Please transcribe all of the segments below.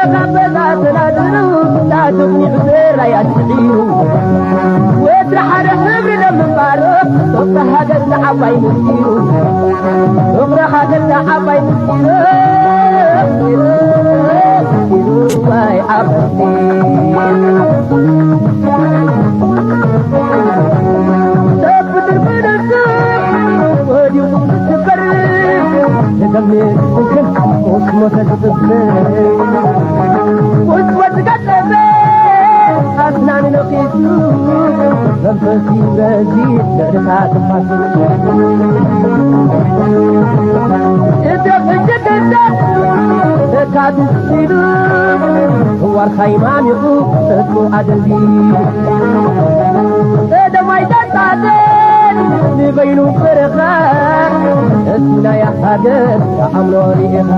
ካብ ገዛ ተናድሩ፣ እንዳትቕኒዑ ስራይ ኣትዕዩ። ወትሪ ሓደ ሕብሪ ደም ምንባሩ፣ ፍቕሪ ሃገር ዝዓባይ ምስጢሩ። ፍቕሪ ሃገር ዝዓባይ ምስጢሩ። ምስጢሩ፣ ምስጢሩ፣ ዋይ ዓበይቲ። ሰብ ብድር ብድር ወዲቑ ዝስበር፣ ንደም ዝስክር ሞት ሞተ ዝቕብር። ቁጭ ወዲ ቀጠፈ ኣስናን ነኺሱ፣ መንፈስ ይበዚ ልዕልታ ትፋሱ። እቶ ሕጂ ደርዳር ለካትስ ኢሉ፣ ዋርሳይ ማሚቑ እቱ ኣደንዲ። ቀደማይ ዳጣተን ንበይኑ በረኻ፣ እሱ ናይ ሃገር ተኣምኖ ርኢኻ።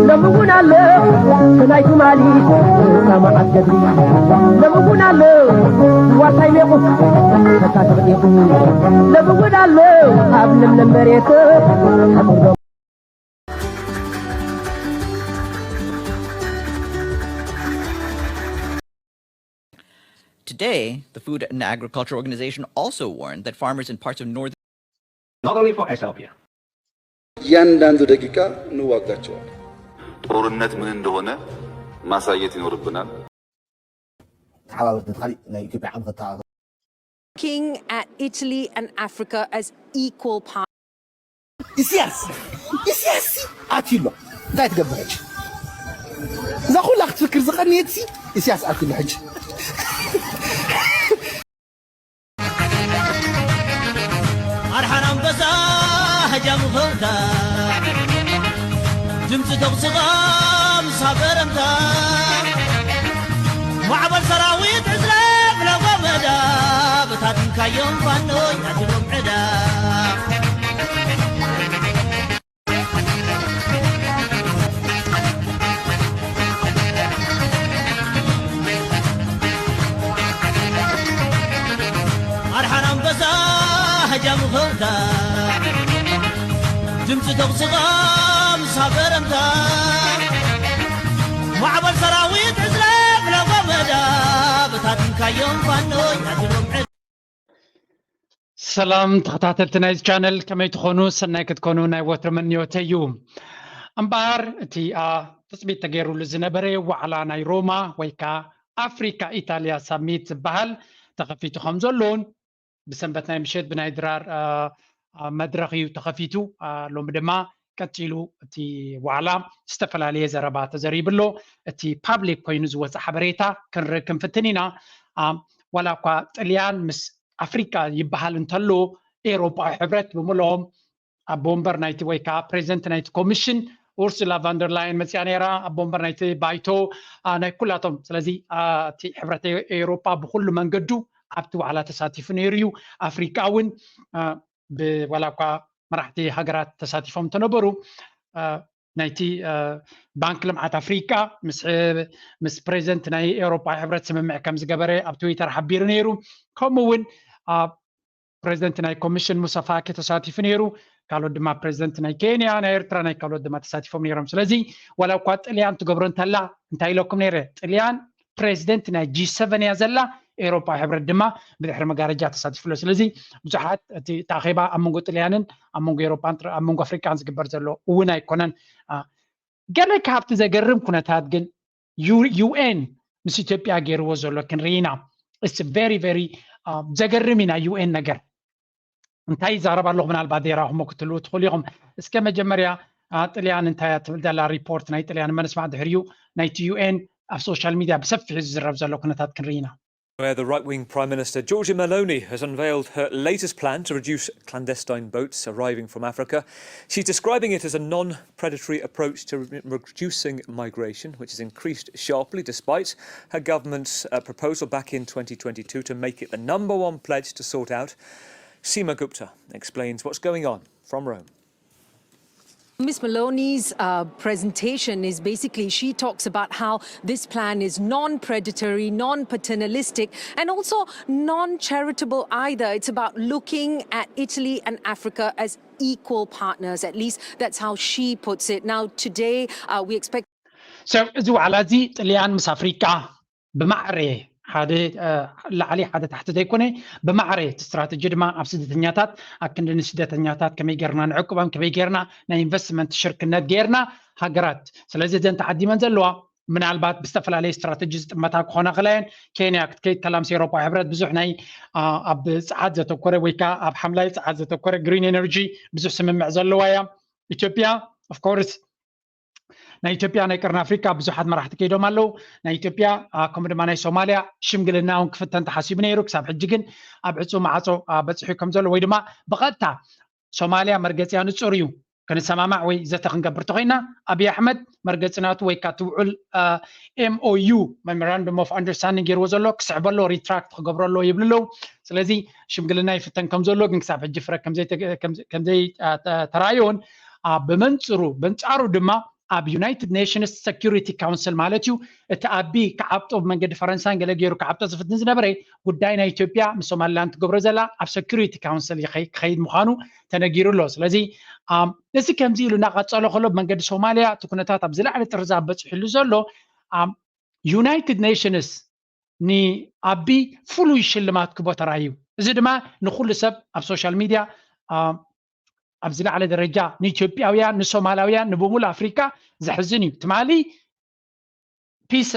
ሎሚ እውን ኣሎ ናይ ትማሊ ሰማዓት ገድሊ። ሎሚ እውን ኣሎ ዋርሳይ ሜቑ ተካ ተቕዲቑ። ሎሚ እውን ኣሎ ኣብ ለምለም መሬት ሓቁር Today, the Food and Agriculture Organization also warned that farmers in parts of northern Not only for Ethiopia. እያንዳንዱ ደቂቃ እንዋጋቸዋለን። ጦርነት ምን እንደሆነ ማሳየት ይኖርብናል። ተሓባበርቲ ካልእ ናይ ኢትዮጵያ ዓቕሚ ከተሓባበሩ Looking at Italy and Africa as equal partners. ኢስያስ ኢስያስ ኣትዩ ኣሎ። እንታይ ትገብር ሕጂ? እዛ ኩላ ክትፍክር ዝቐንየት ሲ ኢስያስ ኣትዩ ኣሎ ሕጂ። ኣድሓን ኣንበሳ ህጃም ኸውታ ድምፂ ተኹስኻ ምስ ሃገረምታ ማዕበል ሰራዊት ዕዝረብ ለጎመዳ በታቲንካዮም ፋኖይ ኣድሎም ዕዳ ኣድሓን ኣንበሳ ህጃም ኸውታ ድምፂ ተኹስኻ ምስ ሃገረምታ ማዕበል ሰራዊት ዕዝረብ ለጎመዳ በታቲንካዮም ፋኖይ ኣድሎም ዕዳ ሰላም ተኸታተልቲ ናይዚ ቻነል ከመይ ትኾኑ? ሰናይ ክትኮኑ ናይ ወትሪ ምንዮተይ እዩ። እምበኣር እቲ ትፅቢት ተገይሩሉ ዝነበረ ዋዕላ ናይ ሮማ ወይ ከዓ ኣፍሪካ ኢጣልያ ሳሚት ዝበሃል ተኸፊቱ ከም ዘሎን ብሰንበት ናይ ምሸት ብናይ ድራር መድረኽ እዩ ተኸፊቱ። ሎሚ ድማ ቀፂሉ እቲ ዋዕላ ዝተፈላለየ ዘረባ ተዘሪቡ ኣሎ። እቲ ፓብሊክ ኮይኑ ዝወፅእ ሓበሬታ ክንርኢ ክንፍትን ኢና። ዋላ እኳ ጥልያን ምስ ኣፍሪቃ ይበሃል እንተሎ ኤውሮጳዊ ሕብረት ብምልኦም ኣቦ ወንበር ናይቲ ወይ ከዓ ፕሬዚደንት ናይቲ ኮሚሽን ኡርሱላ ቫንደርላየን መፅያ ነይራ። ኣቦ ወንበር ናይቲ ባይቶ ናይ ኩላቶም ስለዚ እቲ ሕብረት ኤውሮጳ ብኩሉ መንገዱ ኣብቲ ዋዕላ ተሳቲፉ ነይሩ እዩ። ኣፍሪቃ እውን ዋላ እኳ መራሕቲ ሃገራት ተሳቲፎም እንተነበሩ ናይቲ ባንክ ልምዓት ኣፍሪቃ ምስ ፕሬዚደንት ናይ ኤውሮጳ ሕብረት ስምምዕ ከም ዝገበረ ኣብ ትዊተር ሓቢሩ ነይሩ። ከምኡ እውን ፕሬዚደንት ናይ ኮሚሽን ሙሳ ፋኪ ተሳቲፉ ነይሩ። ካልኦት ድማ ፕሬዚደንት ናይ ኬንያ ናይ ኤርትራ ናይ ካልኦት ድማ ተሳቲፎም ነይሮም። ስለዚ ዋላ እኳ ጥልያን ትገብሮ እንተላ እንታይ ኢለኩም ነይረ? ጥልያን ፕሬዚደንት ናይ ጂ ሰቨን እያ ዘላ። ኤውሮጳዊ ሕብረት ድማ ብድሕሪ መጋረጃ ተሳቲፉ ኣሎ። ስለዚ ብዙሓት እቲ ኣኼባ ኣብ መንጎ ጥልያንን ኣብ መንጎ ኤውሮጳን ኣብ መንጎ ኣፍሪቃን ዝግበር ዘሎ እውን ኣይኮነን። ገለ ካብቲ ዘገርም ኩነታት ግን ዩኤን ምስ ኢትዮጵያ ገይርዎ ዘሎ ክንርኢ ኢና። It's very very ዘገርም ኢና ዩኤን ነገር እንታይ ይዛረብ ኣለኹ ምናልባት ዘይረኣኹሞ ክትህልዉ ትኽእሉ ኢኹም። እስከ መጀመርያ ጥልያን እንታይ እያ ትብል ዘላ ሪፖርት ናይ ጥልያን መነስማዕ ድሕሪኡ ናይቲ ዩኤን ኣብ ሶሻል ሚድያ ብሰፊሑ ዝዝረብ ዘሎ ኩነታት ክንርኢ ኢና። Where the right wing Prime Minister Giorgia Meloni has unveiled her latest plan to reduce clandestine boats arriving from Africa. She's describing it as a non predatory approach to re- reducing migration, which has increased sharply despite her government's uh, proposal back in twenty twenty-two to make it the number one pledge to sort out. Seema Gupta explains what's going on from Rome. Miss Maloney's uh, presentation is basically, she talks about how this plan is non predatory, non paternalistic, and also non charitable either. It's about looking at Italy and Africa as equal partners. At least that's how she puts it. Now, today, uh, we expect So እዚ ዋዕላ እዚ ጥልያን ምስ ኣፍሪቃ ብማዕረ ሓደ ላዕሊ ሓደ ታሕቲ ዘይኮነ ብማዕረ እቲ ስትራተጂ ድማ ኣብ ስደተኛታት ኣብ ክንዲ ንስደተኛታት ከመይ ጌርና ንዕቅቦም ከመይ ጌርና ናይ ኢንቨስትመንት ሽርክነት ጌርና ሃገራት ስለዚ እዘን ተዓዲመን ዘለዋ ምናልባት ብዝተፈላለየ ስትራተጂ ዝጥመታ ክኾና ክላየን ኬንያ ክትከይድ ከላ ምስ ኤሮፓ ሕብረት ብዙሕ ናይ ኣብ ፀዓት ዘተኮረ ወይ ከዓ ኣብ ሓምላይ ፀዓት ዘተኮረ ግሪን ኤነርጂ ብዙሕ ስምምዕ ዘለዋ እያ ኢትዮጵያ ኦፍኮርስ ናይ ኢትዮጵያ ናይ ቀርኒ ኣፍሪካ ብዙሓት መራሕቲ ከይዶም ኣለዉ ናይ ኢትዮጵያ ከምኡ ድማ ናይ ሶማልያ ሽምግልና እውን ክፍተን ተሓሲቡ ነይሩ ክሳብ ሕጂ ግን ኣብ ዕፁ ማዕፆ በፂሑ ከም ዘሎ ወይ ድማ ብቐጥታ ሶማልያ መርገፂያ ንፁር እዩ ክንሰማማዕ ወይ ዘተ ክንገብር ተኮይና ኣብይ ኣሕመድ መርገፂ ናቱ ወይ ካ ትውዕል M O U memorandum of understanding ገይርዎ ዘሎ ክስዕበሎ ሪትራክት ክገብረሎ ይብሉ ኣለዉ ስለዚ ሽምግልና ይፍተን ከም ዘሎ ግን ክሳብ ሕጂ ፍረ ከምዘይተራእዮን ብመንፅሩ በንፃሩ ድማ ኣብ United Nations Security Council ማለት እዩ እቲ ኣቢ ክዓብጦ ብመንገዲ ፈረንሳን ገለ ገይሩ ክዓብጦ ዝፍትን ዝነበረ ጉዳይ ናይ ኢትዮጵያ ምስ ሶማሊላንድ ትገብሮ ዘላ ኣብ Security Council ክኸይድ ምዃኑ ተነጊሩ ኣሎ ስለዚ እዚ ከምዚ ኢሉ እናቐፀሎ ከሎ ብመንገዲ ሶማሊያ እቲ ኩነታት ኣብ ዝለዓለ ጥርዛ በፂሕሉ ዘሎ United Nations ንኣቢ ፍሉይ ሽልማት ክቦ ተራእዩ እዚ ድማ ንኩሉ ሰብ ኣብ ሶሻል ሚድያ ኣብ ዝለዓለ ደረጃ ንኢትዮጵያውያን ንሶማላውያን ንብሙሉ ኣፍሪካ ዘሕዝን እዩ ትማሊ ፒስ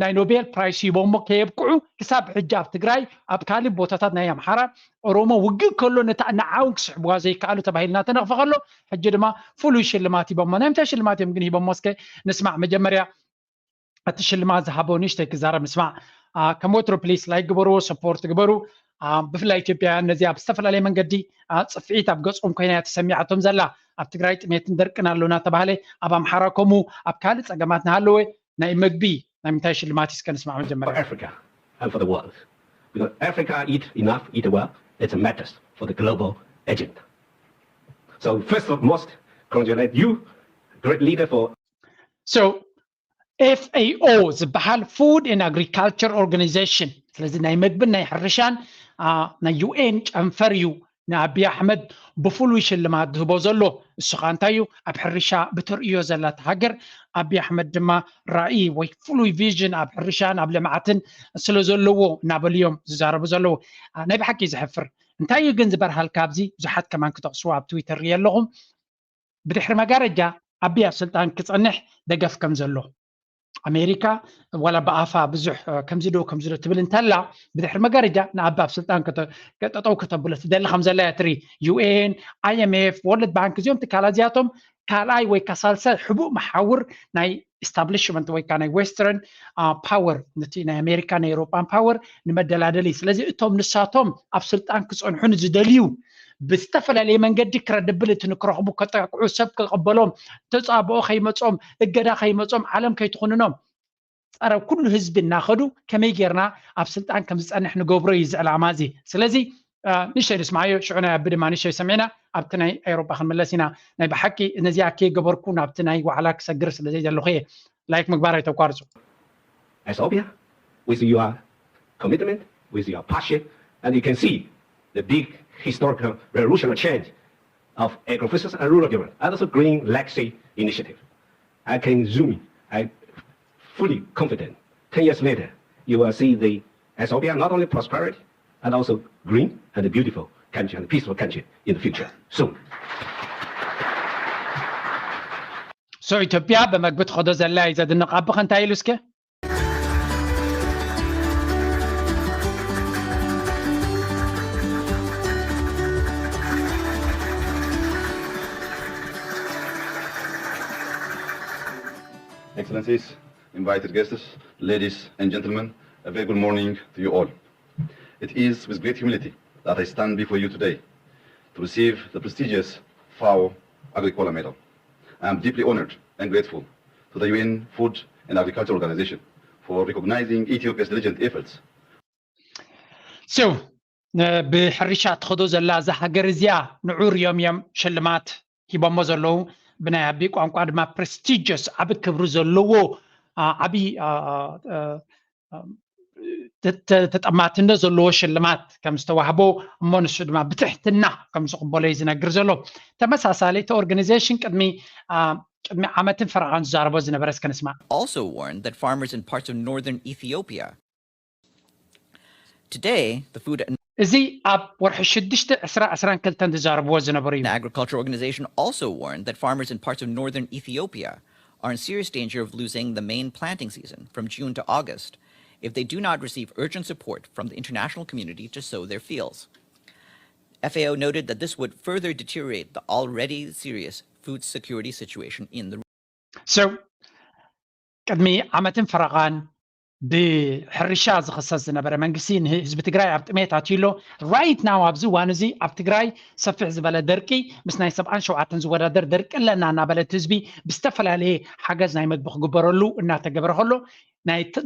ናይ ኖቤል ፕራይስ ሂቦሞ ከየብቅዑ ክሳብ ሕጂ ኣብ ትግራይ ኣብ ካልእ ቦታታት ናይ ኣምሓራ ኦሮሞ ውግእ ከሎ ነታ ንዓውን ክስሕብዋ ዘይከኣሉ ተባሂልና ተነኽፈ ከሎ ሕጂ ድማ ፍሉይ ሽልማት ሂቦሞ ናይ ምንታይ ሽልማት እዮም ግን ሂቦሞ እስከ ንስማዕ መጀመርያ እቲ ሽልማት ዝሃቦ ንእሽተይ ክዛረብ ንስማዕ ከም ወትሩ ፕሊስ ላይክ ግበርዎ ሰፖርት ግበሩ ብፍላይ ኢትዮጵያውያን ነዚ ኣብ ዝተፈላለየ መንገዲ ፅፍዒት ኣብ ገፆም ኮይና እያ ተሰሚዓቶም ዘላ ኣብ ትግራይ ጥሜትን ደርቅን ኣሎ እናተባሃለ ኣብ ኣምሓራ ከምኡ ኣብ ካልእ ፀገማት እናሃለወ ናይ መግቢ ናይ ምንታይ ሽልማት እስከ ንስማዕ መጀመርያ Africa and for the world. Because Africa eat enough, eat well, it matters for the global agenda. So first of most, congratulate you, great leader for So F A O ዝበሃል Food and Agriculture Organization ስለዚ ናይ መግብን ናይ ሕርሻን ናይ ዩ ኤን ጨንፈር እዩ ንኣቢ ኣሕመድ ብፍሉይ ሽልማት ዝህቦ ዘሎ እሱ ከዓ እንታይ እዩ ኣብ ሕርሻ ብተርእዮ ዘላት ሃገር ኣቢ ኣሕመድ ድማ ራእይ ወይ ፍሉይ ቪዥን ኣብ ሕርሻን ኣብ ልምዓትን ስለ ዘለዎ እናበሉ እዮም ዝዛረቡ ዘለዉ ናይ ብሓቂ ዘሕፍር እንታይ እዩ ግን ዝበርሃልካ ኣብዚ ብዙሓት ከማን ክጠቕስዎ ኣብ ትዊተር ርየ ኣለኹም ብድሕሪ መጋረጃ ኣቢ ኣብ ስልጣን ክፀንሕ ደገፍ ከም ዘሎ ኣሜሪካ ዋላ ብኣፋ ብዙሕ ከምዚ ዶ ከምዚ ዶ ትብል እንተላ ብድሕሪ መጋረጃ ንኣቢ ኣብ ስልጣን ጠጠው ከተብሎ ትደሊ ከም ዘላ እያ ትርኢ ዩ ኤን ኣይ ኤም ኤፍ ወርልድ ባንክ እዚኦም ትካላት እዚኣቶም ካልኣይ ወይ ካ ሳልሳይ ሕቡእ መሓውር ናይ ኢስታብሊሽመንት ወይ ካ ናይ ዌስተርን ፓወር ነቲ ናይ ኣሜሪካ ናይ ኤሮጳን ፓወር ንመደላደሊ ስለዚ እቶም ንሳቶም ኣብ ስልጣን ክፀንሑ ንዝደልዩ ብዝተፈላለየ መንገዲ ክረድብል እቲ ንክረኽቡ ከጠቅዑ ሰብ ክቐበሎም ተፃብኦ ከይመፆም እገዳ ከይመፆም ዓለም ከይትኹንኖም ፀረ ኩሉ ህዝቢ እናኸዱ ከመይ ጌርና ኣብ ስልጣን ከም ዝፀንሕ ንገብሮ እዩ እዚ ዕላማ እዚ ስለዚ ንሸይ ንስማዓዮ ሽዑ ናይ ኣቢ ድማ ንሸይ ሰሚዕና ኣብቲ ናይ ኤሮጳ ክንምለስ ኢና ናይ ብሓቂ ነዚኣ ከይገበርኩ ናብቲ ናይ ዋዕላ ክሰግር ስለ ዘይ ዘለኹ እየ ላይክ ምግባር ኣይተቋርፁ Ethiopia with your commitment, with your passion, and you can see the big historical revolutionary change of agribusiness and rural development, and also Green Legacy Initiative. I can zoom in. I'm fully confident. Ten years later, you will see the Ethiopia not only prosperity, and also green and a beautiful country and a peaceful country in the future. Soon. So ኢትዮጵያ ብመግቢ ትኸዶ ዘላ እዩ ዘድንቕ ኣቦኸ እንታይ ኢሉ እስከ Excellencies, invited guests, ladies and gentlemen, a very good morning to you all. It is with great humility that I stand before you today to receive the prestigious FAO Agricola Medal. I am deeply honored and grateful to the U N Food and Agriculture Organization for recognizing Ethiopia's diligent efforts. So ብሕርሻ ትኸዶ ዘላ እዛ ሃገር እዚኣ ንዑር እዮም እዮም ሽልማት ሂቦሞ ዘለዉ ብናይ ኣቢ ቋንቋ ድማ prestigious ዓቢ ክብሪ ዘለዎ ዓቢ ተጠማትነት ዘለዎ ሽልማት ከም ዝተዋህቦ እሞ ንሱ ድማ ብትሕትና ከም ዝቕበሎ እዩ ዝነግር ዘሎ። ተመሳሳሊ እቲ organization ቅድሚ ቅድሚ ዓመትን ፈረቓን ዝዛረቦ ዝነበረ እስከ ንስማዕ። Also warned that farmers in parts of northern Ethiopia Today, the Food and እዚ ኣብ ወርሒ ሽዱሽተ ዕስራ ዕስራን ክልተን ዝዛረብዎ ዝነበሩ እዩ። Agriculture Organization also warned that farmers in parts of northern Ethiopia are in serious danger of losing the main planting season from June to August if they do not receive urgent support from the international community to sow their fields. F A O noted that this would further deteriorate the already serious food security situation in the So ቅድሚ ዓመትን ፈረቓን ብሕርሻ ዝኽሰስ ዝነበረ መንግስቲ ንህዝቢ ትግራይ ኣብ ጥሜት ኣትዩ ኣሎ። Right now ኣብዚ እዋን እዚ ኣብ ትግራይ ሰፊሕ ዝበለ ደርቂ ምስ ናይ ሰብዓን ሸውዓተን ዝወዳደር ደርቂ ኣለና እናበለ እቲ ህዝቢ ብዝተፈላለየ ሓገዝ ናይ መግቢ ክግበረሉ እናተገበረ ከሎ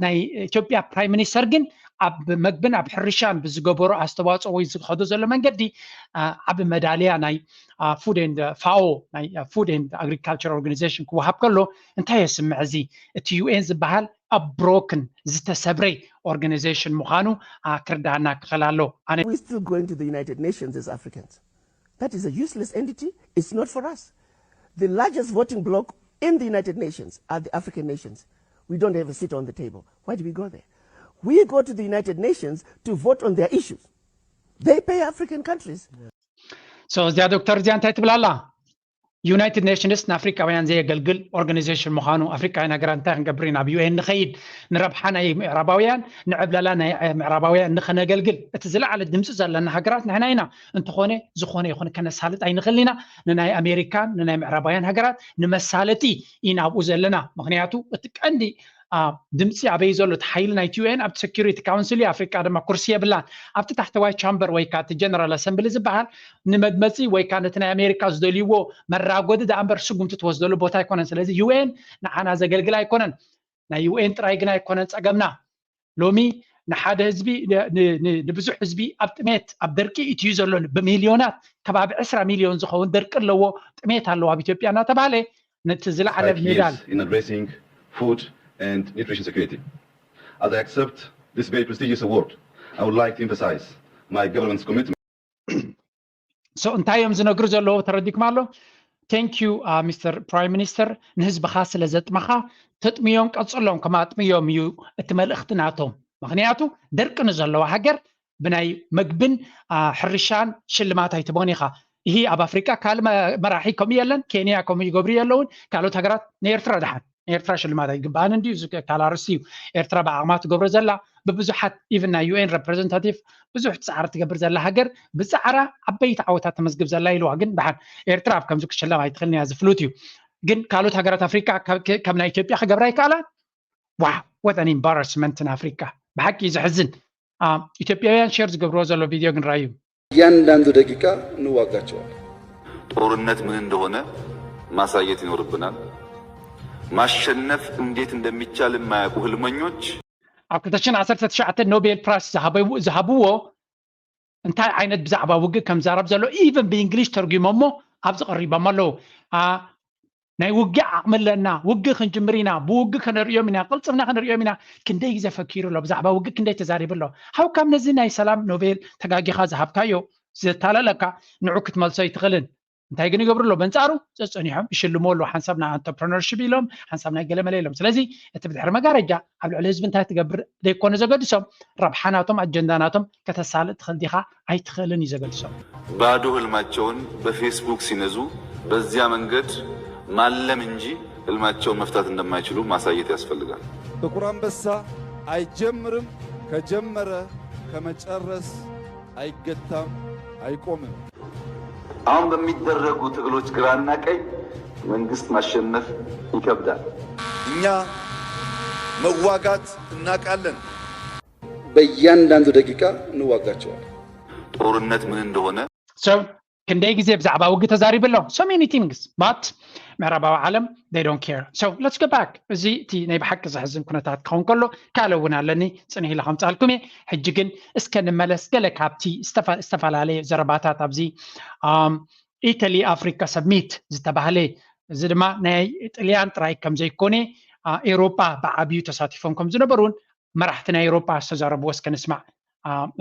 ናይ ኢትዮጵያ ፕራይም ሚኒስተር ግን ኣብ መግብን ኣብ ሕርሻን ብዝገበሮ ኣስተዋፅኦ ወይ ዝኸዶ ዘሎ መንገዲ ዓቢ መዳልያ ናይ ፉድ ኤንድ ፋኦ ናይ ፉድ ኤንድ ኣግሪካልቸር ኦርጋኒዜሽን ክወሃብ ከሎ እንታይ የስምዕ እዚ እቲ ዩ ኤን ዝበሃል ኣብ ብሮክን ዝተሰብረ ኦርጋኒዜሽን ምዃኑ ክርዳና ክኽእል ኣሎ ኣነ We still going to the United Nations as Africans. That is a useless entity. It's not for us. The largest voting bloc in the United Nations are the African nations. We don't have a seat on the table. Why do we go there? We go to the United Nations to vote on their issues. They pay African countries. So እዚኣ ዶክተር እዚኣ እንታይ ትብል ኣላ? ዩናይትድ ኔሽንስ ንኣፍሪቃውያን ዘየገልግል ኦርጋኒዜሽን ምዃኑ ኣፍሪቃውያን ሃገራት እንታይ ክንገብር ኢና ኣብ ዩ ኤን ንኸይድ ንረብሓ ናይ ምዕራባውያን ንዕብለላ ናይ ምዕራባውያን ንኸነገልግል እቲ ዝለዓለ ድምፂ ዘለና ሃገራት ንሕና ኢና። እንተኾነ ዝኾነ ይኹን ከነሳልጥ ኣይንኽእል ኢና። ንናይ ኣሜሪካን ንናይ ምዕራባውያን ሃገራት ንመሳለጢ ኢና ኣብኡ ዘለና። ምኽንያቱ እቲ ቀንዲ ድምፂ ኣበይ ዘሎ እቲ ሓይሊ ናይቲ ዩ ኤን ኣብቲ ሴኩሪቲ ካውንስል እዩ። ኣፍሪቃ ድማ ኩርሲ የብላን። ኣብቲ ታሕተዋይ ቻምበር ወይ ከዓ እቲ ጀነራል ኣሰምብሊ ዝበሃል ንመድመፂ ወይ ከዓ ነቲ ናይ ኣሜሪካ ዝደልይዎ መራጎዲ ደኣ እምበር ስጉምቲ ትወስደሉ ቦታ ኣይኮነን። ስለዚ ዩ ኤን ንዓና ዘገልግል ኣይኮነን። ናይ ዩ ኤን ጥራይ ግን ኣይኮነን ፀገምና። ሎሚ ንሓደ ህዝቢ ንብዙሕ ህዝቢ ኣብ ጥሜት ኣብ ደርቂ እትዩ ዘሎ ብሚልዮናት ከባቢ ዕስራ ሚልዮን ዝኸውን ደርቂ ኣለዎ ጥሜት ኣለዎ ኣብ ኢትዮጵያ እናተባሃለ ነቲ ዝለዓለ ሜዳል in addressing food and nutrition security. As I accept this very prestigious award, I would like to emphasize my government's commitment so እንታይ እዮም ዝነግሩ ዘለዉ ተረዲኩም ኣሎ? Thank you Mister Prime Minister ንህዝብኻ ስለ ዘጥመኻ ተጥምዮም ቀጽሎም ከማጥምዮም እዩ እቲ መልእኽቲ ናቶም። ምኽንያቱ ደርቂ ንዘለዋ ሃገር ብናይ መግብን ሕርሻን ሽልማት ኣይትቦን ኢኻ። ይሂ ኣብ ኣፍሪቃ ካልእ መራሒ ከምኡ የለን። ኬንያ ከምኡ ይገብሩ የለውን። ካልኦት ሃገራት ንኤርትራ ደሓን ንኤርትራ ሽልማት ኣይግበኣን እንድዩ። እዚ ካልእ ኣርእስቲ እዩ። ኤርትራ ብዓቕማ ትገብሮ ዘላ ብብዙሓት ኢቭን ናይ ዩ ኤን ሬፕሬዘንታቲቭ ብዙሕ ፃዕሪ ትገብር ዘላ ሃገር ብፃዕራ ዓበይቲ ዓወታት ተመዝግብ ዘላ ኢልዋ። ግን ደሓን ኤርትራ ኣብ ከምዚ ክሽለም ኣይትኽእልን እያ ዝፍሉጥ እዩ። ግን ካልኦት ሃገራት ኣፍሪቃ ከም ናይ ኢትዮጵያ ክገብራ ይከኣላ? Wow what an embarrassment ንኣፍሪቃ ብሓቂ እዩ ዘሕዝን። ኢትዮጵያውያን ሼር ዝገብርዎ ዘሎ ቪድዮ ግን ራዩ። እያንዳንዱ ደቂቃ እንዋጋቸዋለን። ጦርነት ምን እንደሆነ ማሳየት ይኖርብናል። ማሸነፍ እንዴት እንደሚቻል የማያውቁ ህልመኞች ኣብ ክልተ ሽሕን ዓሰርተ ትሽዓተን ኖቤል ፕራይስ ዝሃብዎ እንታይ ዓይነት ብዛዕባ ውግእ ከም ዝዛረብ ዘሎ ኢቨን ብእንግሊሽ ተርጒሞሞ ኣብዚ ቀሪቦም ኣለዉ። ናይ ውግእ ዓቕሚ ኣለና፣ ውግእ ክንጅምር ኢና፣ ብውግእ ከነርእዮም ኢና፣ ቅልጽምና ከነርእዮም ኢና። ክንደይ ግዜ ፈኪሩ ኣሎ፣ ብዛዕባ ውግእ ክንደይ ተዛሪቡ ኣሎ። ሃው ካም ነዚ ናይ ሰላም ኖቤል ተጋጊኻ ዝሃብካዮ ዘታለለካ ንዑ ክትመልሶ ኣይትኽእልን። እንታይ ግን ይገብሩ ኣሎ? በንጻሩ ጸጸኒሖም ይሽልሙ ኣለዉ። ሓንሳብ ናይ ኣንተርፕረነርሽፕ ኢሎም፣ ሓንሳብ ናይ ገለመለ ኢሎም። ስለዚ እቲ ብድሕሪ መጋረጃ ኣብ ልዕሊ ህዝቢ እንታይ ትገብር ዘይኮነ ዘገድሶም፣ ረብሓ ናቶም ኣጀንዳ ናቶም ከተሳልጥ ትኽእል ዲኻ ኣይትኽእልን እዩ ዘገድሶም። ባዶ ህልማቸውን በፌስቡክ ሲነዙ በዚያ መንገድ ማለም እንጂ ህልማቸውን መፍታት እንደማይችሉ ማሳየት ያስፈልጋል። ጥቁር አንበሳ አይጀምርም፣ ከጀመረ ከመጨረስ አይገታም፣ አይቆምም። አሁን በሚደረጉ ትግሎች ግራና ቀኝ መንግስት ማሸነፍ ይከብዳል። እኛ መዋጋት እናውቃለን። በእያንዳንዱ ደቂቃ እንዋጋቸዋለን። ጦርነት ምን እንደሆነ So ክንደይ ግዜ ብዛዕባ ውግእ ተዛሪቡ ኣሎ። So many things but ምዕራባዊ ዓለም they don't care. So let's go back እዚ እቲ ናይ ብሓቂ ዘሕዝን ኩነታት ክኸውን ከሎ ካልእ እውን ኣለኒ ጽንሕ ኢለ ከምጻልኩም እየ። ሕጂ ግን እስከ ንመለስ ገለ ካብቲ ዝተፈላለየ ዘረባታት ኣብዚ ኢተሊ ኣፍሪካ ሰሚት ዝተባህለ እዚ ድማ ናይ ጥልያን ጥራይ ከም ዘይኮነ ኤውሮጳ ብዓብዩ ተሳቲፎም ከም ዝነበሩ እውን መራሕቲ ናይ ኤውሮጳ ዝተዛረብዎ እስከ ንስማዕ።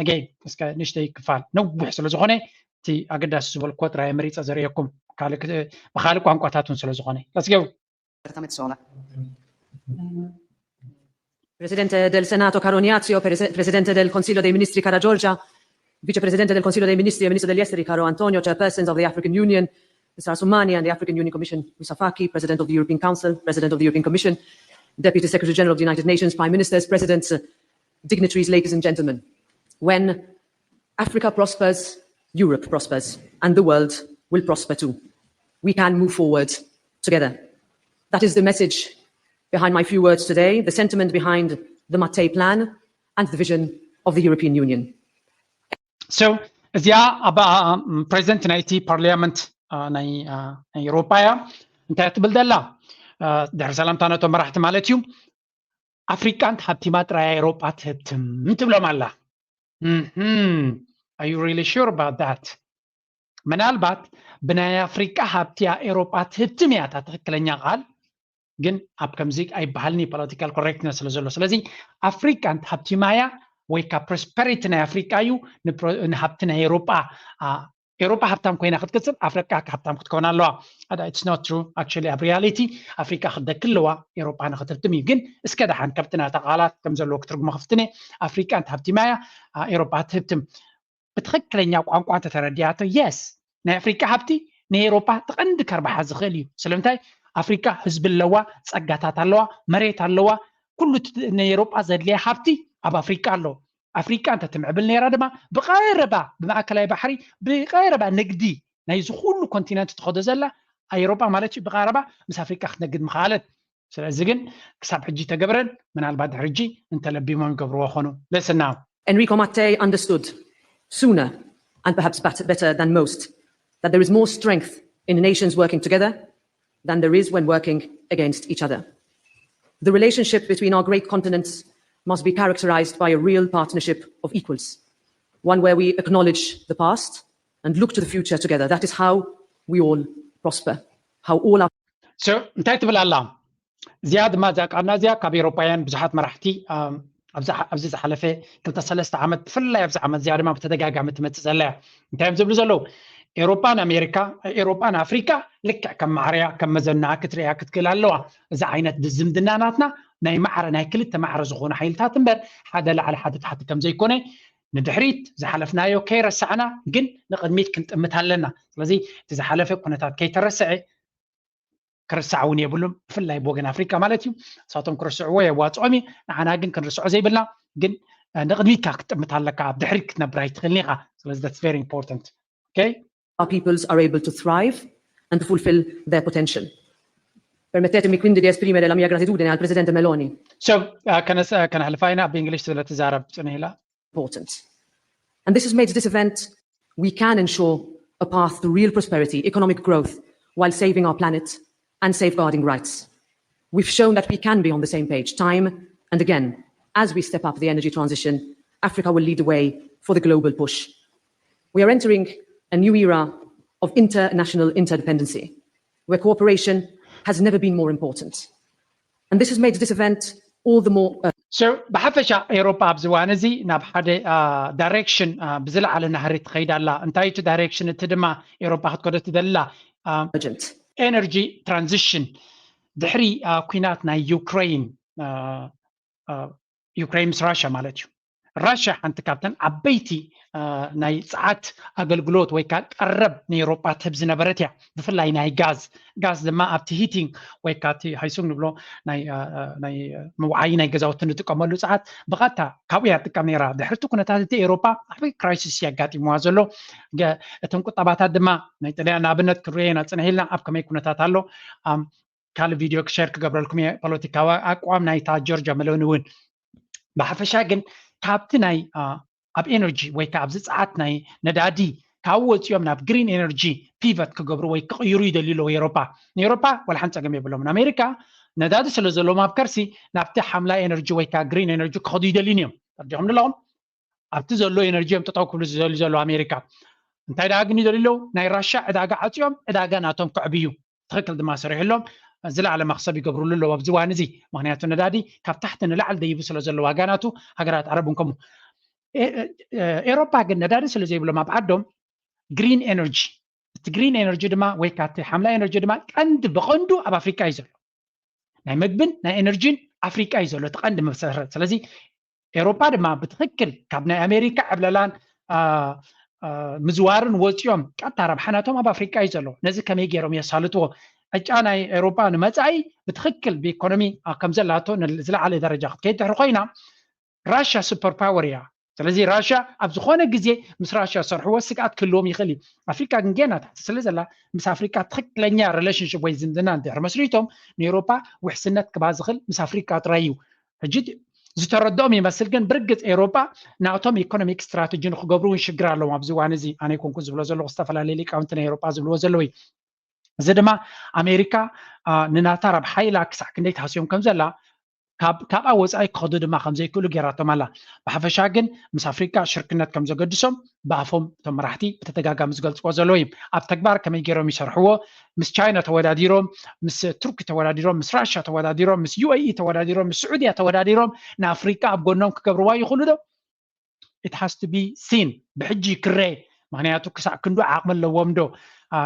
ኣገይ እስከ ንእሽተይ ክፋል ነዊሕ ስለ ዝኾነ እቲ ኣገዳሲ ዝበልክዎ ጥራይ መሪፀ ዘርእየኩም ብካልእ ቋንቋታት እውን ስለ ዝኾነ። Let's go. Presidente del Senato, caro Ignazio, Presidente del Consiglio dei Ministri, cara Giorgia, Vice Presidente del Consiglio dei Ministri e Ministro degli Esteri, caro Antonio, Chairpersons of the African Union, Mister Assoumani, and the African Union Commission, Moussa Faki, President of the European Council, President of the European Commission, Deputy Secretary General of the United Nations, Prime Ministers, Presidents, dignitaries, ladies and gentlemen. When Africa prospers, Europe prospers, and the world will prosper too. We can move forward together. That is the message behind my few words today, the sentiment behind the Mattei Plan and the vision of the European Union. So እዚኣ ኣብ ፕሬዚደንት ናይቲ ፓርላመንት ናይ ኤውሮጳ እያ። እንታይ ትብል ዘላ? ድሕሪ ሰላምታ ነቶም መራሕቲ ማለት እዩ። ኣፍሪቃ እንተሃብቲማ ጥራይ ኤውሮጳ ትህብትም ትብሎም ኣላ። Are you really sure about that? ምናልባት ብናይ ኣፍሪቃ ሃብቲ እያ ኤውሮጳ ትህብትም እያ እታ ትኽክለኛ ቃል፣ ግን ኣብ ከምዚ ኣይበሃልን እዩ ፖለቲካል ኮሬክትነስ ስለ ዘሎ። ስለዚ ኣፍሪቃ እንተሃብቲማ እያ ወይ ካብ ፕሮስፐሪቲ ናይ ኣፍሪቃ እዩ ንሃብቲ ናይ ኤውሮጳ ኤውሮጳ ሃብታም ኮይና ክትቅፅል ኣፍሪቃ ሃብታም ክትከውን ኣለዋ። It's not true actually። ኣብ ሪያሊቲ ኣፍሪቃ ክትደኪ ኣለዋ ኤውሮጳ ንክትህብትም እዩ። ግን እስከ ደሓን ካብቲ ናታ ቃላት ከም ዘለዎ ክትርጉሞ ክፍትነ። ኣፍሪቃ እንተሃብቲማ እያ ኤውሮጳ ትህብትም። ብትኽክለኛ ቋንቋ እንተተረዲኣቶ የስ ናይ ኣፍሪቃ ሃብቲ ንኤውሮጳ ትቐንዲ ከርባሓ ዝኽእል እዩ። ስለምንታይ? ኣፍሪቃ ህዝቢ ኣለዋ፣ ጸጋታት ኣለዋ፣ መሬት ኣለዋ። ኩሉ ንኤውሮጳ ዘድልያ ሃብቲ ኣብ ኣፍሪቃ ኣሎ። ኣፍሪቃ እንተትምዕብል ነይራ ድማ ብቐረባ ብማእከላይ ባሕሪ ብቐረባ ንግዲ ናይዚ ኩሉ ኮንቲነንት ትኸዶ ዘላ ኤውሮጳ ማለት እዩ ብቐረባ ምስ ኣፍሪቃ ክትነግድ ምኸኣለት። ስለዚ ግን ክሳብ ሕጂ ተገብረን ምናልባት ድሕሪ ሕጂ እንተለቢሞም ይገብርዎ ኾኑ። Listen now. Enrico Mattei understood sooner and perhaps better than most that there is more strength in nations working together than there is when working against each other. The relationship between our great continents must be characterized by a real partnership of equals, one where we acknowledge the past and look to the future together. That is how we all prosper, how all our So እንታይ ትብል ኣላ? እዚኣ ድማ እዛ ቃልና እዚኣ ካብ ኤውሮጳውያን ብዙሓት መራሕቲ ኣብዚ ዝሓለፈ ክልተ ሰለስተ ዓመት ብፍላይ ኣብዚ ዓመት እዚኣ ድማ ብተደጋጋሚ ትመፅእ ዘላ እያ። እንታይ እዮም ዝብሉ ዘለዉ? ኤውሮጳን ኣሜሪካ፣ ኤውሮጳን ኣፍሪካ ልክዕ ከም ማዕረያ ከም መዘናኣ ክትርእያ ክትክእል ኣለዋ። እዚ ዓይነት ዝምድና ናትና ናይ ማዕረ ናይ ክልተ ማዕረ ዝኾኑ ሓይልታት እምበር ሓደ ላዕሊ ሓደ ታሕቲ ከም ዘይኮነ ንድሕሪት ዝሓለፍናዮ ከይረሳዕና ግን ንቕድሚት ክንጥምት ኣለና። ስለዚ እቲ ዝሓለፈ ኩነታት ከይተረስዐ ክርሳዕ እውን የብሉን፣ ብፍላይ ብወገን ኣፍሪቃ ማለት እዩ። ንሳቶም ክርስዕዎ የዋፅኦም እዩ፣ ንዓና ግን ክንርስዖ ዘይብልና። ግን ንቕድሚትካ ክትጥምት ኣለካ፣ ኣብ ድሕሪት ክትነብር ኣይትኽእልን ኢኻ። ስለዚ that's very important. Okay? Our peoples are able to thrive and to fulfill their potential. Permettetemi quindi di esprimere la mia gratitudine al Presidente Meloni. So, uh, ከነስ- uh, ከነሕልፋ ኢና፣ ብእንግሊሽ ስለትዛረብ ጽንህ ኢላ። Important. And this has made this event, we can ensure a path to real prosperity, economic growth, while saving our planet and safeguarding rights. We've shown that we can be on the same page time and again. As we step up the energy transition, Africa will lead the way for the global push. We are entering a new era of international interdependency, where cooperation has never been more important. And this has made this event all the more. So ብሓፈሻ ኤውሮጳ ኣብዚ እዋን እዚ ናብ ሓደ ዳይሬክሽን ብዝለዓለ ናህሪ ትኸይድ ኣላ። እንታይ እቲ ዳይሬክሽን? እቲ ድማ ኤውሮጳ ክትከዶ ትደሊ ኣላ። Urgent. ኤነርጂ ትራንዚሽን ድሕሪ ኩናት ናይ ዩክሬን፣ ዩክሬን ምስ ራሽያ ማለት እዩ። ራሽያ ሓንቲ ካብተን ዓበይቲ ናይ ጸዓት ኣገልግሎት ወይ ከዓ ቀረብ ንኤውሮጳ ትህብ ዝነበረት እያ። ብፍላይ ናይ ጋዝ፣ ጋዝ ድማ ኣብቲ ሂቲንግ ወይ ከዓ እቲ ሃይሱንግ ንብሎ ናይ ምውዓይ ናይ ገዛውቲ ንጥቀመሉ ጸዓት ብቐጥታ ካብኡ እያ ትጥቀም ነይራ። ድሕርቲ ኩነታት እቲ ኤውሮጳ ዓብዪ ክራይሲስ እያ ኣጋጢምዋ ዘሎ። እተን ቁጠባታት ድማ ናይ ጥልያን ንኣብነት ክንሪኦ ኢና ጽንሕ ኢልና ኣብ ከመይ ኩነታት ኣሎ። ካልእ ቪድዮ ክሸር ክገብረልኩም እየ ፖለቲካዊ ኣቋም ናይታ ጆርጃ መሎኒ እውን። ብሓፈሻ ግን ካብቲ ናይ ኣብ ኤነርጂ ወይ ከዓ ኣብዚ ጸዓት ናይ ነዳዲ ካብ ወፂኦም ናብ ግሪን ኤነርጂ ፒቨት ክገብሩ ወይ ክቕይሩ ይደልዩ ኣለዉ ኤውሮፓ። ንኤውሮፓ ዋላ ሓንቲ ፀገም የብሎምን። ኣሜሪካ ነዳዲ ስለ ዘለዎም ኣብ ከርሲ ናብቲ ሓምላይ ኤነርጂ ወይ ከዓ ግሪን ኤነርጂ ክኸዱ ይደልዩን እዮም። ተረዲኹም ኣለኹም? ኣብቲ ዘሎ ኤነርጂ እዮም ጠጠው ክብሉ ዝደልዩ ዘለዉ ኣሜሪካ። እንታይ ደኣ ግን ይደልዩ ኣለዉ? ናይ ራሻ ዕዳጋ ዓፅዮም ዕዳጋ ናቶም ከዕብዩ። ትኽክል ድማ ሰሪሕሎም ዝለዓለ መኽሰብ ይገብርሉ ኣለዉ ኣብዚ እዋን እዚ። ምክንያቱ ነዳዲ ካብ ታሕቲ ንላዕሊ ደይቡ ስለ ዘሎ ዋጋ ናቱ ሃገራት ዓረብ እንከሙ። ኤሮፓ ግን ነዳዲ ስለ ዘይብሎም ኣብ ዓዶም ግሪን ኤነርጂ፣ እቲ ግሪን ኤነርጂ ድማ ወይ ካቲ ሓምላይ ኤነርጂ ድማ ቀንዲ ብቐንዱ ኣብ ኣፍሪቃ እዩ ዘሎ። ናይ መግብን ናይ ኤነርጂን ኣፍሪቃ እዩ ዘሎ እቲ ቀንዲ መሰረት። ስለዚ ኤሮፓ ድማ ብትኽክል ካብ ናይ ኣሜሪካ ዕብለላን ምዝዋርን ወፂኦም ቀጥታ ረብሓ ናቶም ኣብ ኣፍሪቃ እዩ ዘሎ። ነዚ ከመይ ገይሮም የሳልጥዎ? ዕጫ ናይ ኤሮፓ ንመፃኢ ብትኽክል ብኢኮኖሚ ከም ዘላቶ ዝለዓለ ደረጃ ክትከይድ ድሕሪ ኮይና ራሽያ ሱፐር ፓወር እያ። ስለዚ ራሽያ ኣብ ዝኾነ ግዜ ምስ ራሽያ ሰርሕዎ ስግኣት ክህልዎም ይኽእል እዩ። ኣፍሪካ ግን ጌና ታሕቲ ስለ ዘላ ምስ ኣፍሪካ ትኽክለኛ ሪሌሽንሽፕ ወይ ዝምድና እንድሕር መስሪቶም ንኤሮፓ ውሕስነት ክባ ዝኽእል ምስ ኣፍሪካ ጥራይ እዩ። ሕጂ ዝተረድኦም ይመስል፣ ግን ብርግፅ ኤሮፓ ናቶም ኢኮኖሚክ ስትራቴጂ ንክገብሩ እውን ሽግር ኣለዎም። ኣብዚ እዋን እዚ ኣነ ይኮንኩ ዝብሎ ዘለኹ፣ ዝተፈላለዩ ሊቃውንቲ ናይ ኤሮፓ ዝብልዎ ዘለዉ እዩ። እዚ ድማ ኣሜሪካ ንናታ ረብሓ ኢላ ክሳዕ ክንደይ ተሃስዮም ከም ዘላ ካብኣ ወፃኢ ክኸዱ ድማ ከም ዘይክእሉ ገይራቶም ኣላ። ብሓፈሻ ግን ምስ ኣፍሪካ ሽርክነት ከም ዘገድሶም ብኣፎም እቶም መራሕቲ ብተደጋጋሚ ዝገልፅዎ ዘለዉ እዩ። ኣብ ተግባር ከመይ ገይሮም ይሰርሕዎ? ምስ ቻይና ተወዳዲሮም፣ ምስ ቱርኪ ተወዳዲሮም፣ ምስ ራሽያ ተወዳዲሮም፣ ምስ ዩ ኤ ኢ ተወዳዲሮም፣ ምስ ስዑድያ ተወዳዲሮም ንኣፍሪካ ኣብ ጎኖም ክገብርዋ ይኽእሉ ዶ? It has to be seen። ብሕጂ ክረኤ። ምክንያቱ ክሳዕ ክንዱ ዓቕሚ ኣለዎም ዶ